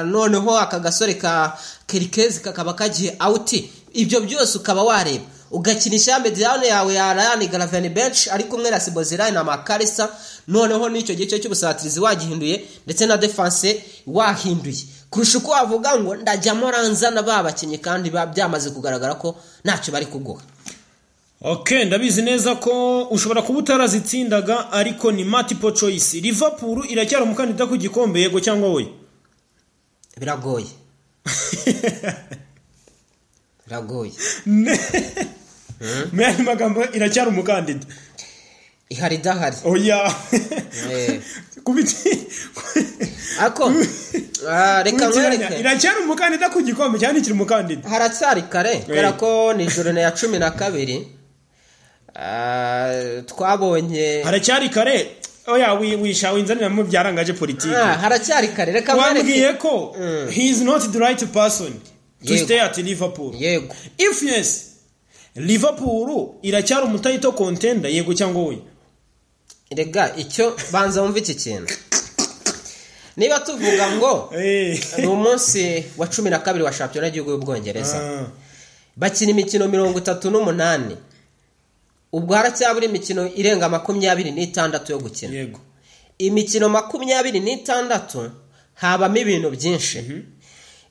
noneho aka gasore ka Kerkez kakaba kagiye out, ibyo byose ukaba wareba Ugakinisha médiane yawe ya Ryan Gravenberch ari kumwe na Szoboszlai na Mac Allister, noneho n'icyo gice cy'ubusatirizi wagihinduye, ndetse na défense wahinduye, kurusha uko wavuga ngo ndajyamo ranzana ba bakinnyi kandi byamaze kugaragara ko ntacyo bari kuguha.
Ok, ndabizi neza ko ushobora kuba utarazitsindaga, ariko ni multiple choice. Liverpool iracyari umukandida ku gikombe, yego cyangwa oya?
Biragoye, biragoye.
Mu yandi magambo, iracyari umukandida?
Ihari idahari.
Oya. Kubiti.
Ako reka nkwereke.
Iracyari umukandida ku gikombe cyangwa ikiri umukandida?
Haracyari kare, kubera ko ni journée ya 12. Twabonye
Haracyari kare? Oya, wisha winzanira mu byarangaje politiki.
Haracyari kare, reka nkwereke.
Wambwiye ko he is not the right person to stay at Liverpool.
Yego.
If yes, Liverpool iracyari umu title contender, yego cyangwa oya?
Rega icyo, banza wumve iki kintu. Niba tuvuga ngo ni umunsi wa 12 wa shampiyona y'igihugu y'Ubwongereza, bakina imikino 38, ubwo haracyabura imikino irenga 26 yo gukina. Imikino 26 habamo ibintu byinshi.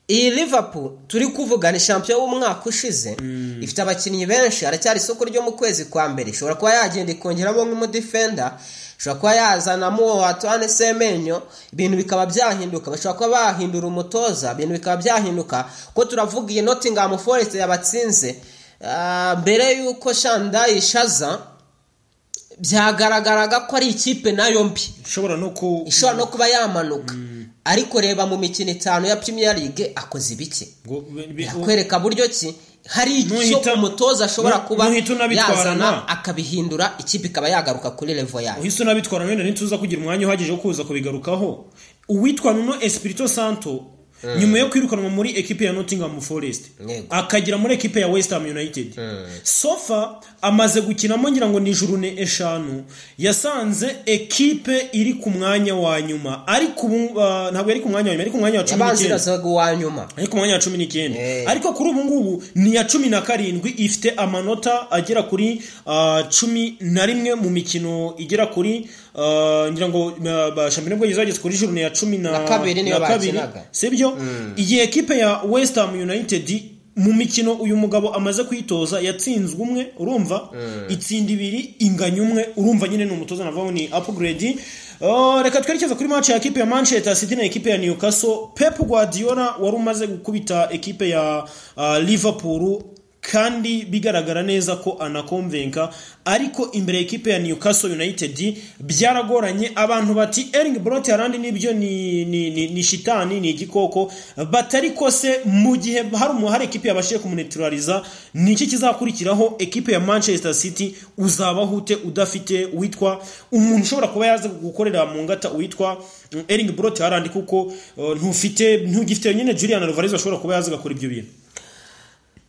Iyi Liverpool turi kuvuga ni shampiyona w'umwaka ushize, ifite abakinnyi benshi. Haracyari isoko ryo mu kwezi kwa mbere, ishobora kuba yagenda ikongeramo nk'umu defender, ishobora kuba yazanamo uwo Antoine Semenyo, ibintu bikaba byahinduka. Bashobora kuba bahindura umutoza, ibintu bikaba byahinduka. Ko turavuga iyi Nottingham Forest yabatsinze, mbere y'uko Shandai ishaza byagaragaraga ko ari ikipe nayo mbi,
ishobora no ku
ishobora no kuba yamanuka. Ariko reba mu mikino 5 ya Premier League akoze ibiki. Birakwereka buryo ki hari icyo umutoza ashobora kuba
nuhita unabitwarana.
yazana akabihindura, ikipe ikaba yagaruka kuri level yayo.
Uhise unabitwara, wenda ntituza kugira umwanya uhagije wo kuza kubigarukaho. Uwitwa Nuno Espirito Santo, nyuma yo kwirukanwa muri ekipe ya Nottingham Forest, akagera muri ekipe ya West Ham United, so far amaze gukinamo ngira ngo ni journée 5, yasanze ekipe iri ku mwanya wa nyuma, ariko ubu ntabwo yari ku mwanya wa nyuma, ari ku mwanya wa 19.
Yabanzirizaga uwa nyuma.
Ari ku mwanya wa 19, ariko kuri ubu ngubu ni iya 17, ifite amanota agera kuri 11 mu mikino igera kuri ngira ngo shampiyona y'Ubwongereza bageze kuri journée ya cumi na
Na kabiri niyo
na kabiri,
bakinaga.
Sibyo? Iyi ekipe ya West Ham United, mu mikino uyu mugabo amaze kuyitoza, yatsinzwe umwe, urumva, itsinda ibiri, inganya umwe. Urumva nyine ni umutoza navuga ngo ni upgrade. Reka twerekeze kuri match ya ekipe ya Manchester City na ekipe ya Newcastle. Pep Guardiola wari umaze gukubita ekipe ya Liverpool, kandi bigaragara neza ko anakomvenka, ariko imbere ya ekipe ya Newcastle United byaragoranye. Abantu bati Erling Braut Haaland nibyo ni shitani, ni igikoko, batari kose mu gihe hari umuhari ekipe yabashije kumuneutraliza, ni iki kizakurikiraho? Ekipe ya Manchester City uzabaho ute udafite witwa umuntu ushobora kuba yaza gukorera mu ngata witwa Erling Braut Haaland, kuko ntugifite nyine Julian Alvarez ashobora kuba yaza gakora ibyo bintu?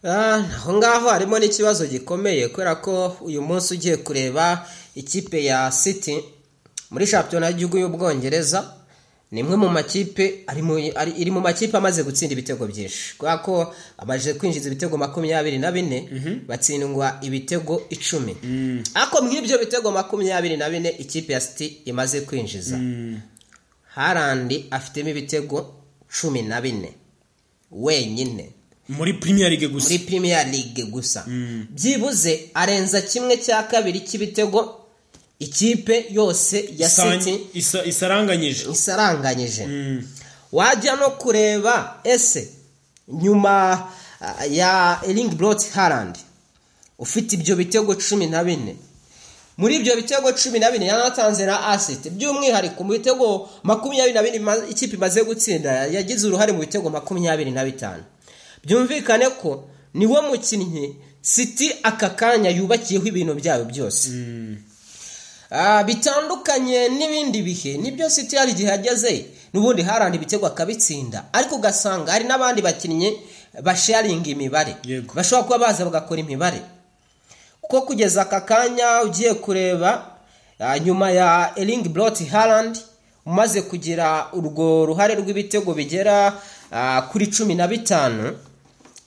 Aho ngaho harimo n'ikibazo gikomeye, kubera ko uyu munsi ugiye kureba ikipe ya City muri shampiyona y'igihugu y'Ubwongereza, ni imwe mu makipe iri mu makipe amaze gutsinda ibitego byinshi, kubera ko amaze kwinjiza ibitego 24, batsindwa ibitego 10. Ariko mw'ibyo bitego 24 ikipe ya City imaze kwinjiza, Haaland afitemo ibitego 14 wenyine.
Muri Premier League gusa?
Muri Premier League gusa. Byibuze arenza 1/2 cy'ibitego ikipe yose ya City
isaranganyije.
Isaranganyije. Wajya no kureba ese nyuma ya Erling Braut Haaland ufite ibyo bitego 14, muri ibyo bitego 14 yanatanze na assist. By'umwihariko mu bitego 24 ikipe imaze gutsinda, yagize uruhare mu bitego 25. Byumvikane ko niwo mukinnyi City aka kanya yubakiyeho ibintu byayo byose. Bitandukanye n'ibindi bihe, nibyo City hari igihe yageze n'ubundi Haaland ibitego akabitsinda, ariko ugasanga hari n'abandi bakinnyi basharinga imibare, bashobora kuba baza bagakora imibare. Kuko kugeza aka kanya ugiye kureba, nyuma ya Erling Braut Haaland umaze kugira urwo ruhare rw'ibitego bigera kuri 15,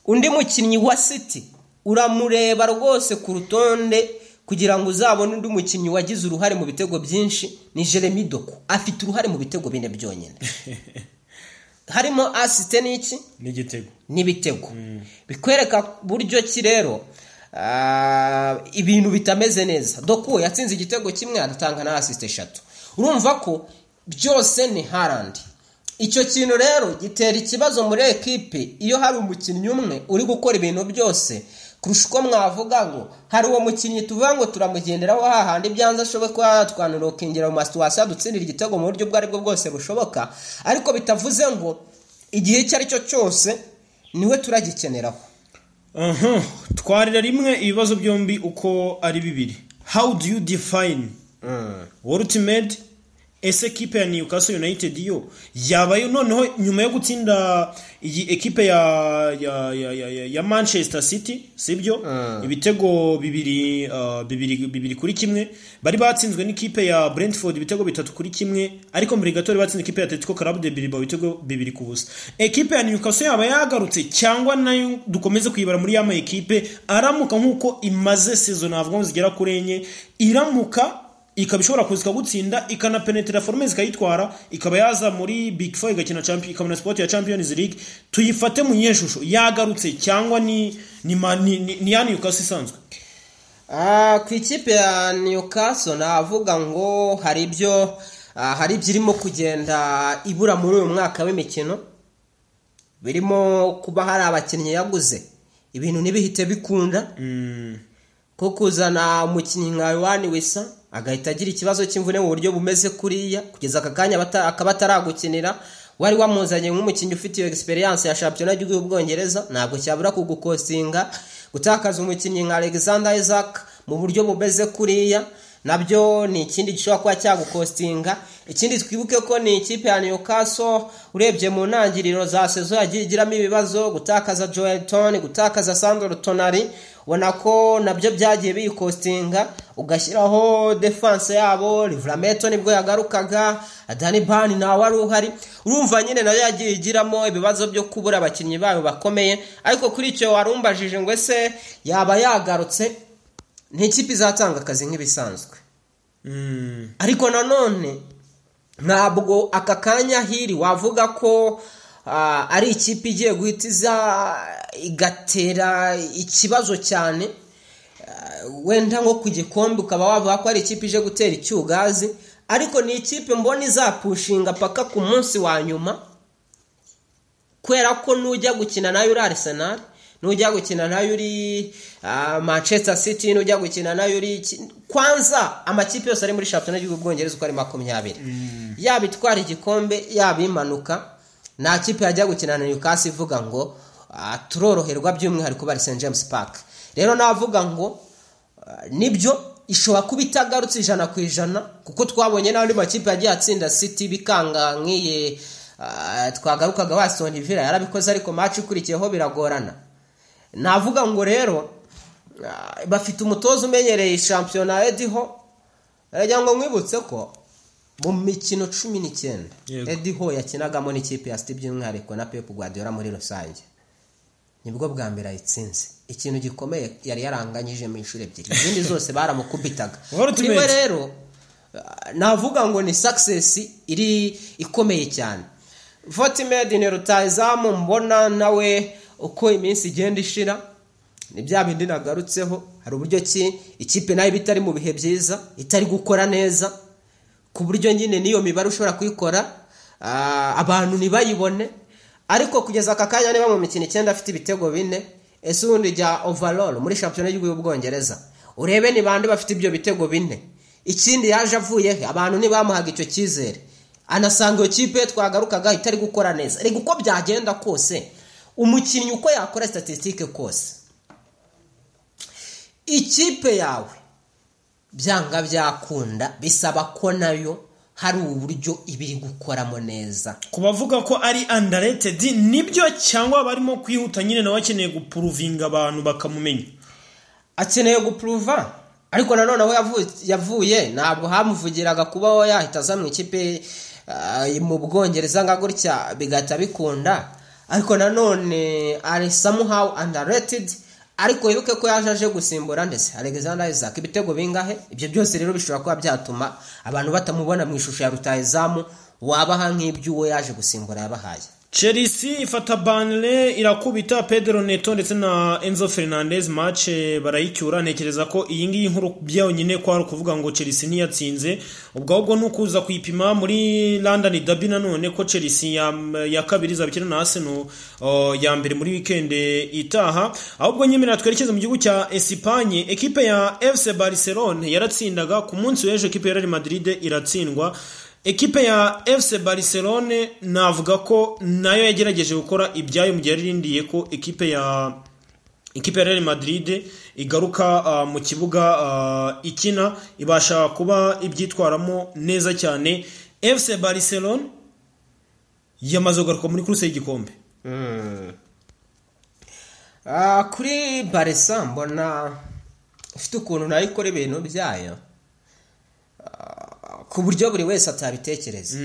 undi mukinnyi wa City Uramureba rwose ku rutonde kugira ngo uzabone undi mukinnyi wagize uruhare mu bitego byinshi ni Jeremy Doku, afite uruhare mu bitego 4 byonyine. Harimo assist n'iki
n'igitego
n'ibitego. Bikwereka buryo ki rero ibintu bitameze neza. Doku yatsinze igitego kimwe adatanga na assist 3. Urumva ko byose ni Haaland. Icyo kintu rero gitera ikibazo muri ekipe iyo hari umukinnyi umwe uri gukora ibintu byose kurusha uko mwavuga ngo hari uwo mukinnyi tuvuga ngo turamugenderaho hahandi byanze ashoboye kuba yatwanura ukingira mu masituwasiyo adutsindira igitego mu buryo ubwo aribwo bwose bushoboka, ariko bitavuze ngo igihe icyo ari cyo cyose niwe turagikeneraho.
Twarira rimwe ibibazo byombi uko ari bibiri. How do you define Woltemade? Ese ekipe ya Newcastle United yo yabayo noneho nyuma yo gutsinda iyi ekipe ya Manchester City, sibyo? Ibitego 2-2-1 bari batsinzwe n'ikipe ya Brentford ibitego 3-1, ariko muri gato bari batsinze ikipe ya Atletico Club de Bilbao ibitego 2-0. Ekipe ya Newcastle yaba yagarutse cyangwa nayo dukomeze kuyibara muri ya ma ekipe aramuka nkuko imaze season avuga zigera kuri 4 iramuka ikaba ishobora kuzika gutsinda ikanapenetra forme zikayitwara ikaba yaza muri Big 4 igakina champion ikabona sport ya Champions League, tuyifate mu nyeshusho yagarutse cyangwa ni ya Newcastle isanzwe?
Ku ikipe ya Newcastle navuga ngo hari ibyo hari byirimo kugenda ibura muri uyu mwaka w'imikino, birimo kuba hari abakinnyi yaguze ibintu ntibihite bikunda, ko kuzana umukinnyi nka Yohani Wissa agahita agira ikibazo cy'imvune mu buryo bumeze kuriya kugeza aka kanya akaba ataragukinira, wari wamuzanye nk'umukinnyi ufite iyo experience ya shampiyona y'igihugu y'Ubwongereza ntabwo cyabura kugukosinga. Gutakaza umukinnyi nka Alexander Isaac mu buryo bumeze kuriya nabyo ni ikindi gishobora kuba cyagukostinga. Ikindi twibuke ko ni ikipe ya Newcastle urebye mu ntangiriro za saison yagiye igiramo ibibazo, gutakaza Joelton, gutakaza Sandro Tonali, ubona ko nabyo byagiye biyikostinga. Ugashyiraho defense yabo Livramento nibwo yagarukaga, Dani Ban nawe ari uhari, urumva nyine nayo yagiye igiramo ibibazo byo kubura abakinnyi bayo bakomeye. Ariko kuri icyo warumbajije ngo ese yaba yagarutse, ni ikipe izatanga akazi nk'ibisanzwe. Ariko nanone ntabwo aka kanya hiri wavuga ko ari ikipe igiye guhita iza igatera ikibazo cyane, wenda nko ku gikombe ukaba wavuga ko ari ikipe ije gutera icyugazi, ariko ni ikipe mbona izapushinga paka ku munsi wa nyuma, kubera ko nujya gukina nayo uri Arsenal, nujya gukina nayo uri Manchester City, nujya gukina nayo uri kwanza amakipe yose ari muri shampiyona y'igihugu Bwongereza uko ari 20, yaba itwara igikombe yaba imanuka, nta kipe yajya gukina na Newcastle ivuga ngo turoroherwa by'umwihariko bari St James Park. Rero navuga ngo nibyo ishobora kuba itagarutse 100% kuko twabonye n'andi makipe yagiye atsinda City bikanga nk'iye twagarukaga Aston Villa yarabikoze, ariko match ikurikiyeho biragorana. Navuga ngo rero bafite umutoza umenyereye shampiyona Eddie Howe, aragira ngo nkwibutse ko mu mikino 19 Eddie Howe yakinagamo n'ikipe ya City by'umwihariko na Pep Guardiola muri rusange, nibwo bwa mbere ayitsinze. Ikintu gikomeye yari yaranganyije mu inshuro 2, izindi zose baramukubitaga. Niwe rero navuga ngo ni success iri ikomeye cyane. Woltemade ni rutahizamu mbona nawe uko iminsi igenda ishira ni bya bindi nagarutseho, hari uburyo ki ikipe nayo bitari mu bihe byiza itari gukora neza ku buryo nyine niyo mibare ushobora kuyikora abantu ntibayibone, ariko kugeza aka kanya niba mu mikino 9 afite ibitego 4, ese ubundi jya overall muri shampiyona y'igihugu y'Ubwongereza urebe ni bande bafite ibyo bitego 4. Ikindi yaje avuye he, abantu ntibamuhaga icyo cyizere, anasanga iyo kipe twagarukaga itari gukora neza. Ariko uko byagenda kose umukinnyi uko yakora statistique kose, ikipe yawe byanga byakunda bisaba ko nayo hari uburyo ibiri gukoramo neza.
Kubavuga ko ari underrated nibyo cyangwa barimo kwihuta nyine nawe akeneye guprovinga abantu bakamumenya,
akeneye guprova. Ariko nanone aho yavuye ntabwo hamuvugiraga kuba yahita aza mu ikipe mu Bwongereza nga gutya bigahita bikunda, ariko nanone ari somehow underrated. Ariko wibuke ko yaje aje gusimbura ndetse Alexander Isaac ibitego bingahe. Ibyo byose rero bishobora kuba byatuma abantu batamubona mu ishusho ya rutahizamu wabaha nk'iby'uwo yaje gusimbura yabahaye.
Chelsea ifata Burnley irakubita Pedro Neto ndetse na Enzo Fernandez, match barayicyura. Ntekereza ko iyi ngiyi nkuru byonyine ko ari ukuvuga ngo Chelsea ntiyatsinze, ubwo ahubwo ni ukuza kuyipima muri London Derby nanone ko Chelsea ya kabiri izabikina na Arsenal ya mbere muri weekend itaha. Ahubwo nyemerera twerekeze mu gihugu cya Espagne, ekipe ya FC Barcelona yaratsindaga ku munsi w'ejo, ekipe ya Real Madrid iratsindwa. Ekipe ya FC Barcelone navuga ko nayo yagerageje gukora ibyayo mu gihe yarindiye ko ekipe ya Real Madrid igaruka mu kibuga ikina, ibasha kuba ibyitwaramo neza cyane. FC Barcelone yamaze kugaruka muri kuruse y'igikombe.
Kuri Barca mbona ifite ukuntu nayo ikora ibintu byayo ku buryo buri wese atabitekereza.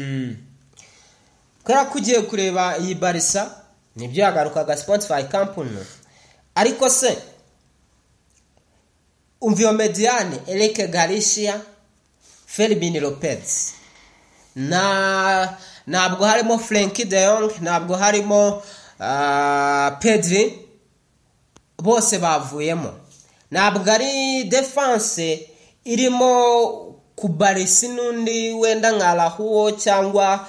Kubera ko ugiye kureba iyi Barca nibyo yagarukaga Spotify Company, ariko se umva iyo mediane Eric Garcia, Fermin Lopez, ntabwo harimo Frenkie de Jong, ntabwo harimo Pedri, bose bavuyemo. Ntabwo ari defense irimo Kubarisi n'undi wenda nka Rahuo cyangwa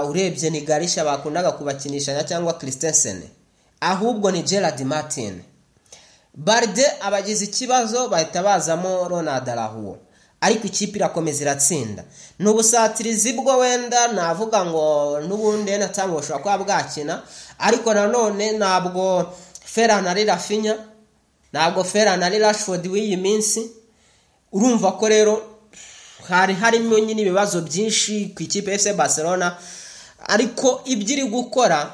urebye ni Garisha bakundaga kubakinishanya cyangwa Christensen, ahubwo ni Gerard Martin. Barde abagize ikibazo bahita bazamo Ronald Rahuo, ariko ikipe irakomeza iratsinda. N'ubusatirizi bwo wenda navuga ngo n'ubundi natanga bushobora kuba bwakina, ariko nanone ntabwo Ferran ari Rafinha, ntabwo Ferran ari Rashford w'iyi minsi. Urumva ko rero hari harimo nyine ibibazo byinshi ku ikipe FC Barcelona, ariko ibyo iri gukora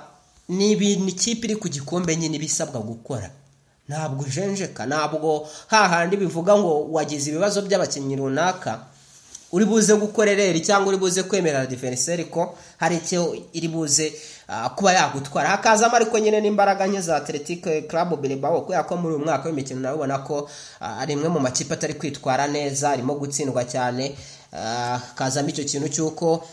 ni ibintu ikipe iri ku gikombe nyine bisabwa gukora. Ntabwo jenjeka, ntabwo hahandi bivuga ngo wagize ibibazo by'abakinnyi runaka uri buze gukorerera cyangwa uri buze kwemerera defenseur ko hari icyo iri buze kuba yagutwara. Hakazamo ariko nyine n'imbaraga nke za Athletic Club Bilbao, kubera ko muri uyu mwaka w'imikino nabibona ko ari imwe mu makipe atari kwitwara neza, arimo gutsindwa cyane. Hakazamo icyo kintu cy'uko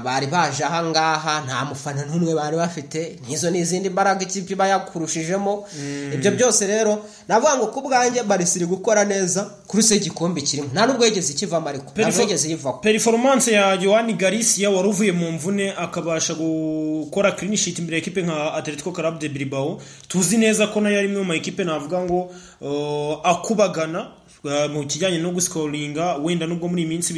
bari baje aha ngaha nta mufana n'umwe bari bafite, n'izo n'izindi mbaraga ikipe iba yakurushijemo. Ibyo byose rero navuga ngo ku bwanjye Barca iri gukora neza kuri se igikombe kirimo, nta nubwo yigeze ikivamo, ariko ntabwo yigeze yivaho.
Performance ya Joan Garcia wari uvuye mu mvune akabasha gukora clean sheet imbere ekipe nka Atletico Club de Bilbao, tuzi neza ko nayo ari imwe mu ekipe navuga ngo akubagana mu kijyanye no guscoringa, wenda nubwo muri iminsi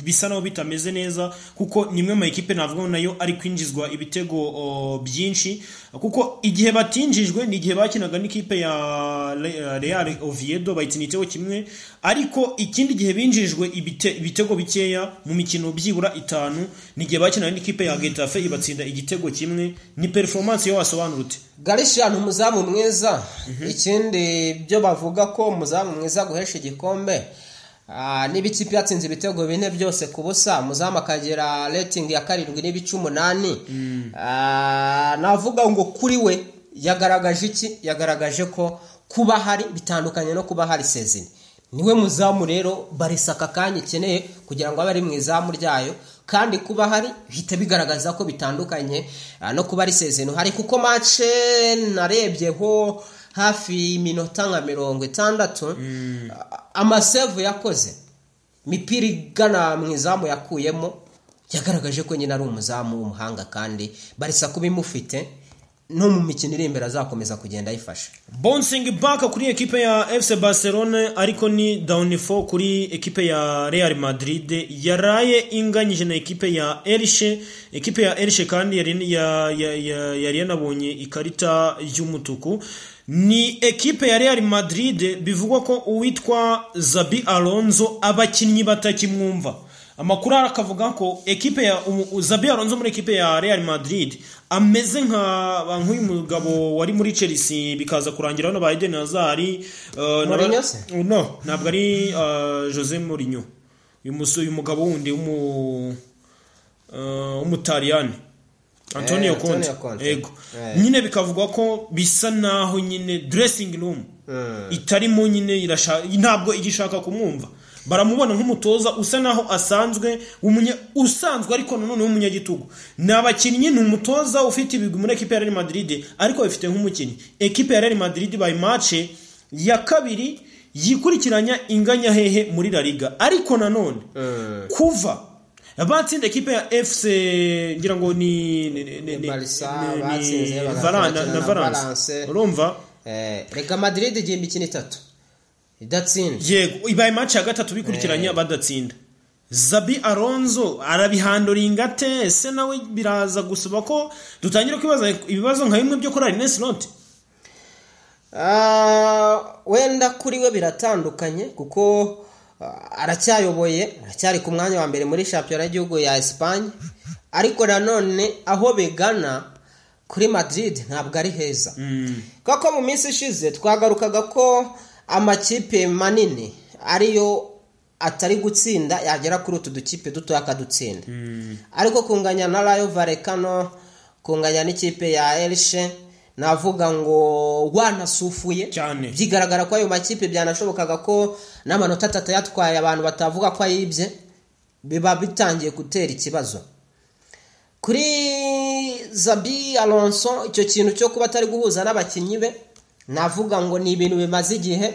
bisa naho bitameze neza, kuko nimwe mu ekipe navuga nayo ari kwinjizwa ibitego byinshi, kuko igihe batinjijwe ni igihe bakinaga n'ikipe ya Real Oviedo bayitsinda igitego kimwe, ariko ikindi gihe binjijwe ibitego bikeya mu mikino byibura 5 ni igihe bakinaga n'ikipe ya Getafe ibatsinda igitego kimwe. Ni performance yo wasobanura ute?
Garcia ni umuzamu mwiza. Ikindi byo bavuga ko umuzamu mwiza guhesha igikombe, niba ikipe yatsinze ibitego 4 byose ku busa, umuzamu akagera rating ya 7.8, navuga ngo kuri we yagaragaje iki? Yagaragaje ko kuba hari bitandukanye no kuba hari season. Niwe muzamu rero Barca aka kanya ikeneye kugira ngo abe ari mu izamu ryayo, kandi kuba hari bihita bigaragaza ko bitandukanye no kuba ari season hari, kuko match narebyeho hafi iminota nka 60 amasevu yakoze, mipira igana mu izamu yakuyemo, yagaragaje ko nyine ari umuzamu w'umuhanga, kandi Barca kuba imufite no mu mikino iri imbere azakomeza kugenda ayifasha.
Bouncing back kuri ekipe ya FC Barcelona, ariko ni downfall kuri ekipe ya Real Madrid yaraye inganyije na ekipe ya Elche. Ekipe ya Elche kandi yari yanabonye ikarita y'umutuku. Ni ekipe ya Real Madrid bivugwa ko uwitwa Xabi Alonso abakinnyi batakimwumva. Amakuru akavuga ko ekipe ya Xabi Alonso muri ekipe ya Real Madrid ameze nka nk'uyu mugabo wari muri Chelsea bikaza kurangira hano ba Eden Hazard.
Mourinho se?
No, ntabwo ari Jose Mourinho. Uyu mugabo wundi w'umutaliyani. Antonio Conte. Yego. Nyine bikavugwa ko bisa naho nyine dressing room itarimo nyine ntabwo igishaka kumwumva. Baramubona nk'umutoza usa naho asanzwe usanzwe ariko nanone w'umunyagitugu. Ni abakinnyi, ni umutoza ufite ibigwi muri equipe ya Real Madrid ariko bifite nk'umukinnyi. Equipe ya Real Madrid by match ya kabiri yikurikiranya inganya hehe muri La Liga, ariko nanone kuva batsinda equipe ya FC ngira ngo ni
Barca batsinze
na Valence, urumva
Real Madrid igiye imikino itatu idatsinda.
Yego, ibaye match ya gatatu bikurikiranya badatsinda. Xabi Alonso arabihandoringa ate? Ese nawe biraza gusaba ko dutangira kwibaza ibibazo nka bimwe byo kuri Arne Slot?
Wenda kuri we biratandukanye kuko aracyayoboye, aracyari ku mwanya wa mbere muri shampiyona y'igihugu ya Espagne, ariko nanone aho bigana kuri Madrid ntabwo ari heza. Kuko mu minsi ishize twagarukaga ko amakipe manini ariyo atari gutsinda yagera kuri utu dukipe duto akadutsinda. Ariko kunganya na Rayo Vallecano, kunganya n'ikipe ya Elche, navuga ngo wanasufuye byigaragara ko ayo makipe byanashobokaga ko n'amanota atatu yatwaye abantu batavuga ko ayibye, biba bitangiye gutera ikibazo kuri Xabi Alonso. Icyo kintu cyo kuba atari guhuza n'abakinnyi be, navuga ngo ni ibintu bimaze igihe,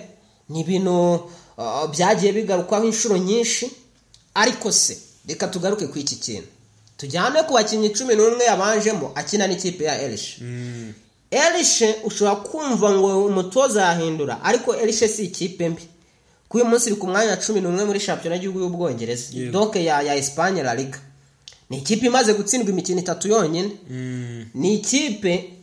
ni ibintu byagiye bigarukwaho inshuro nyinshi. Ariko se reka tugaruke ku iki kintu, tujyane ku bakinnyi 11 yabanjemo akina n'ikipe ya Elche. Elche ushobora kumva ngo umutoza yahindura, ariko Elche si ikipe mbi. Kuri uyu munsi iri ku mwanya wa 11 muri shampiyona y'igihugu y'Ubwongereza, donc ya Espagne La Liga. Ni ikipe imaze gutsindwa imikino itatu yonyine. Ni ikipe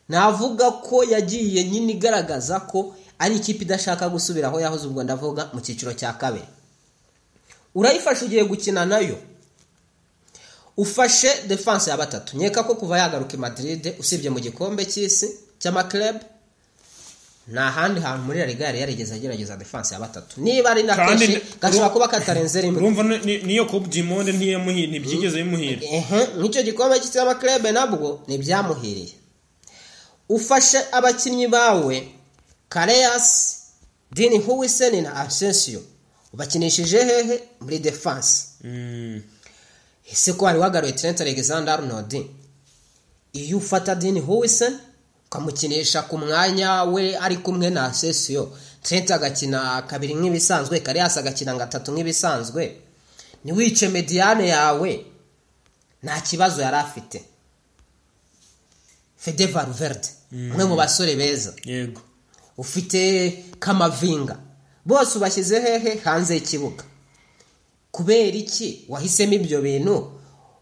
navuga ko yagiye nyine igaragaza ko ari ikipe idashaka gusubira aho yahoze, ubwo ndavuga mu cyiciro cya kabiri. Urayifashe ugiye gukina nayo, ufashe defense ya batatu. Nkeka ko kuva yagaruka i Madrid usibye mu gikombe cy'isi cy'amaklub nta handi hantu muri La Liga yari yarigeze agerageza defense ya batatu. Niba ari na kenshi gashobora kuba katarenze rimwe.
Urumva niyo Coupe du Monde ntiyamuhira, ntibyigeze bimuhira.
Nk'icyo gikombe cy'isi cy'amaklub nabwo ntibyamuhiriye. Ufashe abakinnyi bawe Carreras, Dean Huijsen na Asensio, ubakinishije hehe muri defense. Ese ko wari wagaruye Trent Alexander-Arnold, iyo ufata Dean Huijsen ukamukinisha ku mwanya we ari kumwe na Asensio, Trent agakina kabiri nk'ibisanzwe, Carreras agakina gatatu nk'ibisanzwe, ntiwice mediane yawe, nta kibazo yari afite. Fede Valverde umwe mu basore beza,
yego,
ufite Kamavinga, bose ubashyize hehe hanze y'ikibuga. Kubera iki wahisemo ibyo bintu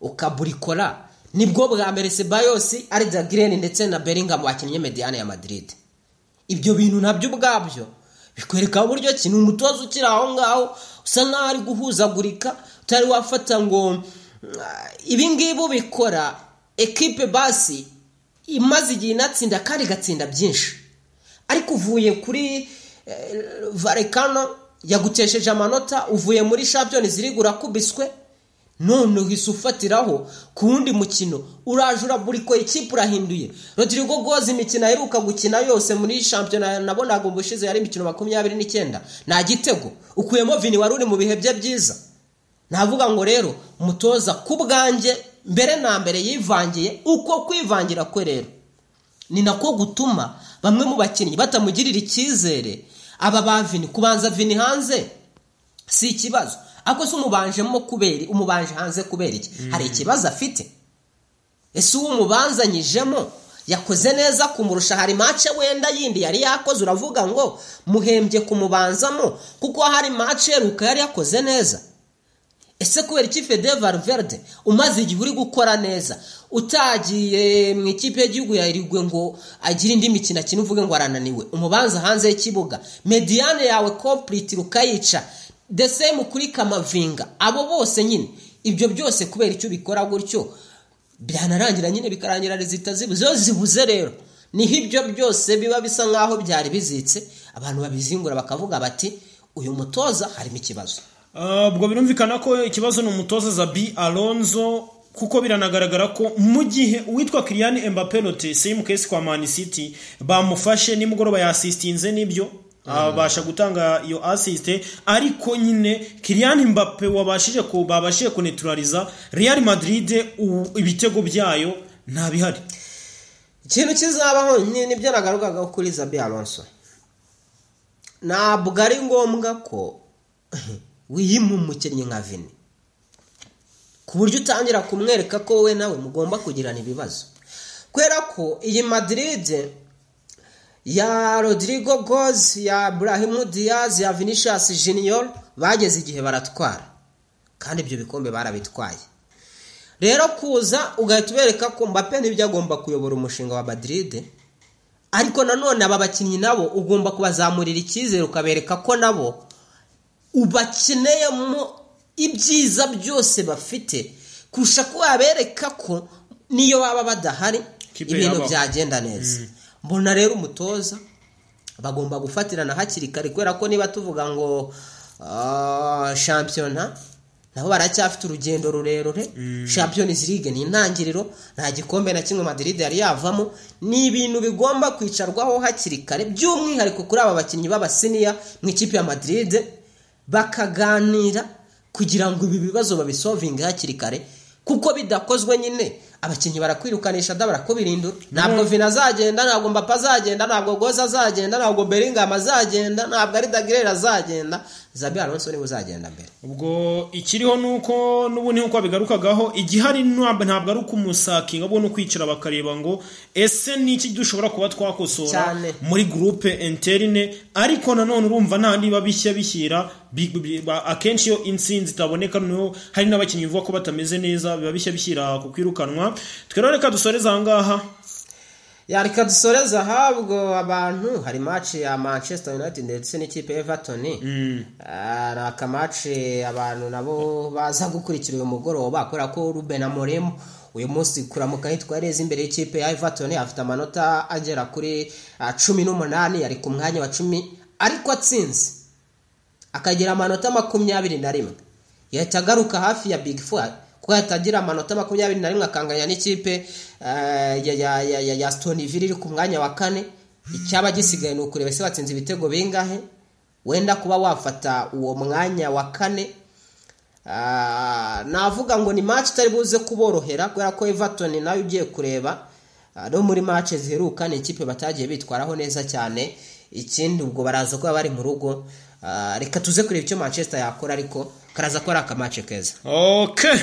ukaburikora? Nibwo bwa mbere Ceballos, Arda Güler ndetse na Bellingham bakinnye mediane ya Madrid. Ibyo bintu nabyo ubwabyo bikwereka uburyo ki ni umutoza ukiri aho ngaho usa nkaho ari guhuzagurika, utari wafata ngo ibi ngibi ubikora ekipe basi imaze igihe inatsinda kandi igatsinda byinshi, ariko uvuye kuri Vallecano yagutesheje amanota, uvuye muri Champions League urakubiswe, none uhise ufatiraho ku wundi mukino uraje uraburiko ikipe urahinduye. Rodrigo Goes imikino aheruka gukina yose muri shampiyona nabonaga ubushize yari imikino 29 nta gitego, ukuyemo Vini wari uri mu bihe bye byiza. Navuga ngo rero umutoza ku bwanjye mbere na mbere yivangiye, uko kwivangira kwe rero ni nako gutuma bamwe mu bakinnyi batamugirira icyizere. Aba ba Vini, kubanza Vini hanze si ikibazo, ariko se umubanjemo kubera umubanje hanze kubera iki? Hari ikibazo afite? Ese uwo umubanzanyijemo yakoze neza kumurusha? Hari match wenda yindi yari yakoze uravuga ngo muhembye kumubanzamo kuko hari match Luka yari yakoze neza? Ese kubera iki Fede Valverde umaze igihe uri gukora neza utagiye mu ikipe y'igihugu ya Uruguay ngo agire indi mikino akina uvuge ngo arananiwe, umubanza hanze y'ikibuga, mediane yawe complete rukayica, the same kuri Kamavinga, abo bose nyine ibyo byose kubera icyo bikora gutyo byanarangira nyine bikarangira rezita zibuze zibuze. Rero niho ibyo byose biba bisa nkaho byari bizitse, abantu babizingura bakavuga bati uyu mutoza harimo ikibazo.
Ubwo birumvikana ko ikibazo ni umutoza Xabi Alonso. Kuko biranagaragara ko mu gihe uwitwa Kylian Mbappé Lottin, same case kwa Man City, bamufashe nimugoroba yasistinze, nibyo, abasha gutanga iyo assist, ariko nyine Kylian Mbappé wabashije ku babashije kuneutraliza Real Madrid, ibitego byayo nta bihari.
Ikintu kizabaho nibyo nagarukagaho kuri Xabi Alonso. Ntabwo ari ngombwa ko wiyima umukinnyi nka Vini ku buryo utangira kumwereka ko wowe nawe mugomba kugirana ibibazo, kubera ko iyi Madrid ya Rodrygo Goes, ya Brahim Diaz, ya Vinicius Junior bageze igihe baratwara, kandi ibyo bikombe barabitwaye. Rero kuza ugahita ubereka ko Mbappe nibyo agomba kuyobora umushinga wa Madrid, ariko nanone aba bakinnyi nabo ugomba kubazamurira icyizere, ukabereka ko nabo ubakeneyemo ibyiza byose bafite, kurusha ko wabereka ko niyo baba badahari
Kipe
ibintu
yabaho.
byagenda neza. Mbona rero umutoza bagomba gufatirana hakiri kare, kubera ko niba tuvuga ngo shampiyona, nabo baracyafite urugendo rurerure. Champions League ni intangiriro, nta gikombe na kimwe Madrid yari yavamo. Ni ibintu bigomba kwicarwaho hakiri kare, by'umwihariko kuri aba bakinnyi b'abasiniya mu ikipe ya Madrid, bakaganira kugira ngo ibi bibazo babisolvinge hakiri kare, kuko bidakozwe nyine abakinnyi barakwirukanisha da, barakubirindura. Ntabwo Vini azagenda, ntabwo Mbappe azagenda, ntabwo Goes azagenda, ntabwo Bellingham azagenda, ntabwo Arda Güler azagenda. Xabi Alonso niwe uzagenda mbere.
Ubwo ikiriho nuko n'ubundi nkuko bigarukagaho, igihari ntabwo ari ukumusakinga, ahubwo no kwicara bakareba ngo ese ni iki dushobora kuba twakosora
Cyane.
muri groupe interne. Ariko nanone urumva nta niba bishya bishyira akenshi iyo intsinzi itaboneka, noneho hari n'abakinnyi bivuga ko batameze neza, biba bishya bishyira ku kwirukanwa. Twe rero reka dusoreze aha ngaha.
Ya, reka dusoreze ahabwo abantu. Hari match ya Manchester United ndetse n'ikipe ya Everton. Ni akamatch abantu nabo baza gukurikira uyu mugoroba, kubera ko Ruben Amorim uyu munsi kuramuka yitwaye neza imbere y'ikipe ya Everton, afite amanota agera kuri 18, ari ku mwanya wa 10, ariko atsinze akagira amanota 21 yahita agaruka hafi ya Big Four, kuko yahita agira amanota 21 akanganya n'ikipe ya Aston Villa iri ku mwanya wa kane. Icyaba gisigaye ni ukureba ese watsinze ibitego bingahe, wenda kuba wafata uwo mwanya wa kane. Navuga ngo ni match itari buze kuborohera, kubera ko Everton nayo ugiye kureba no muri match ziheruka ni ikipe batagiye bitwaraho neza cyane. Ikindi ubwo baraza kuba bari mu rugo. Reka tuze kureba icyo Manchester yakora, ariko karaza kuba ari akamatch keza.
Okay.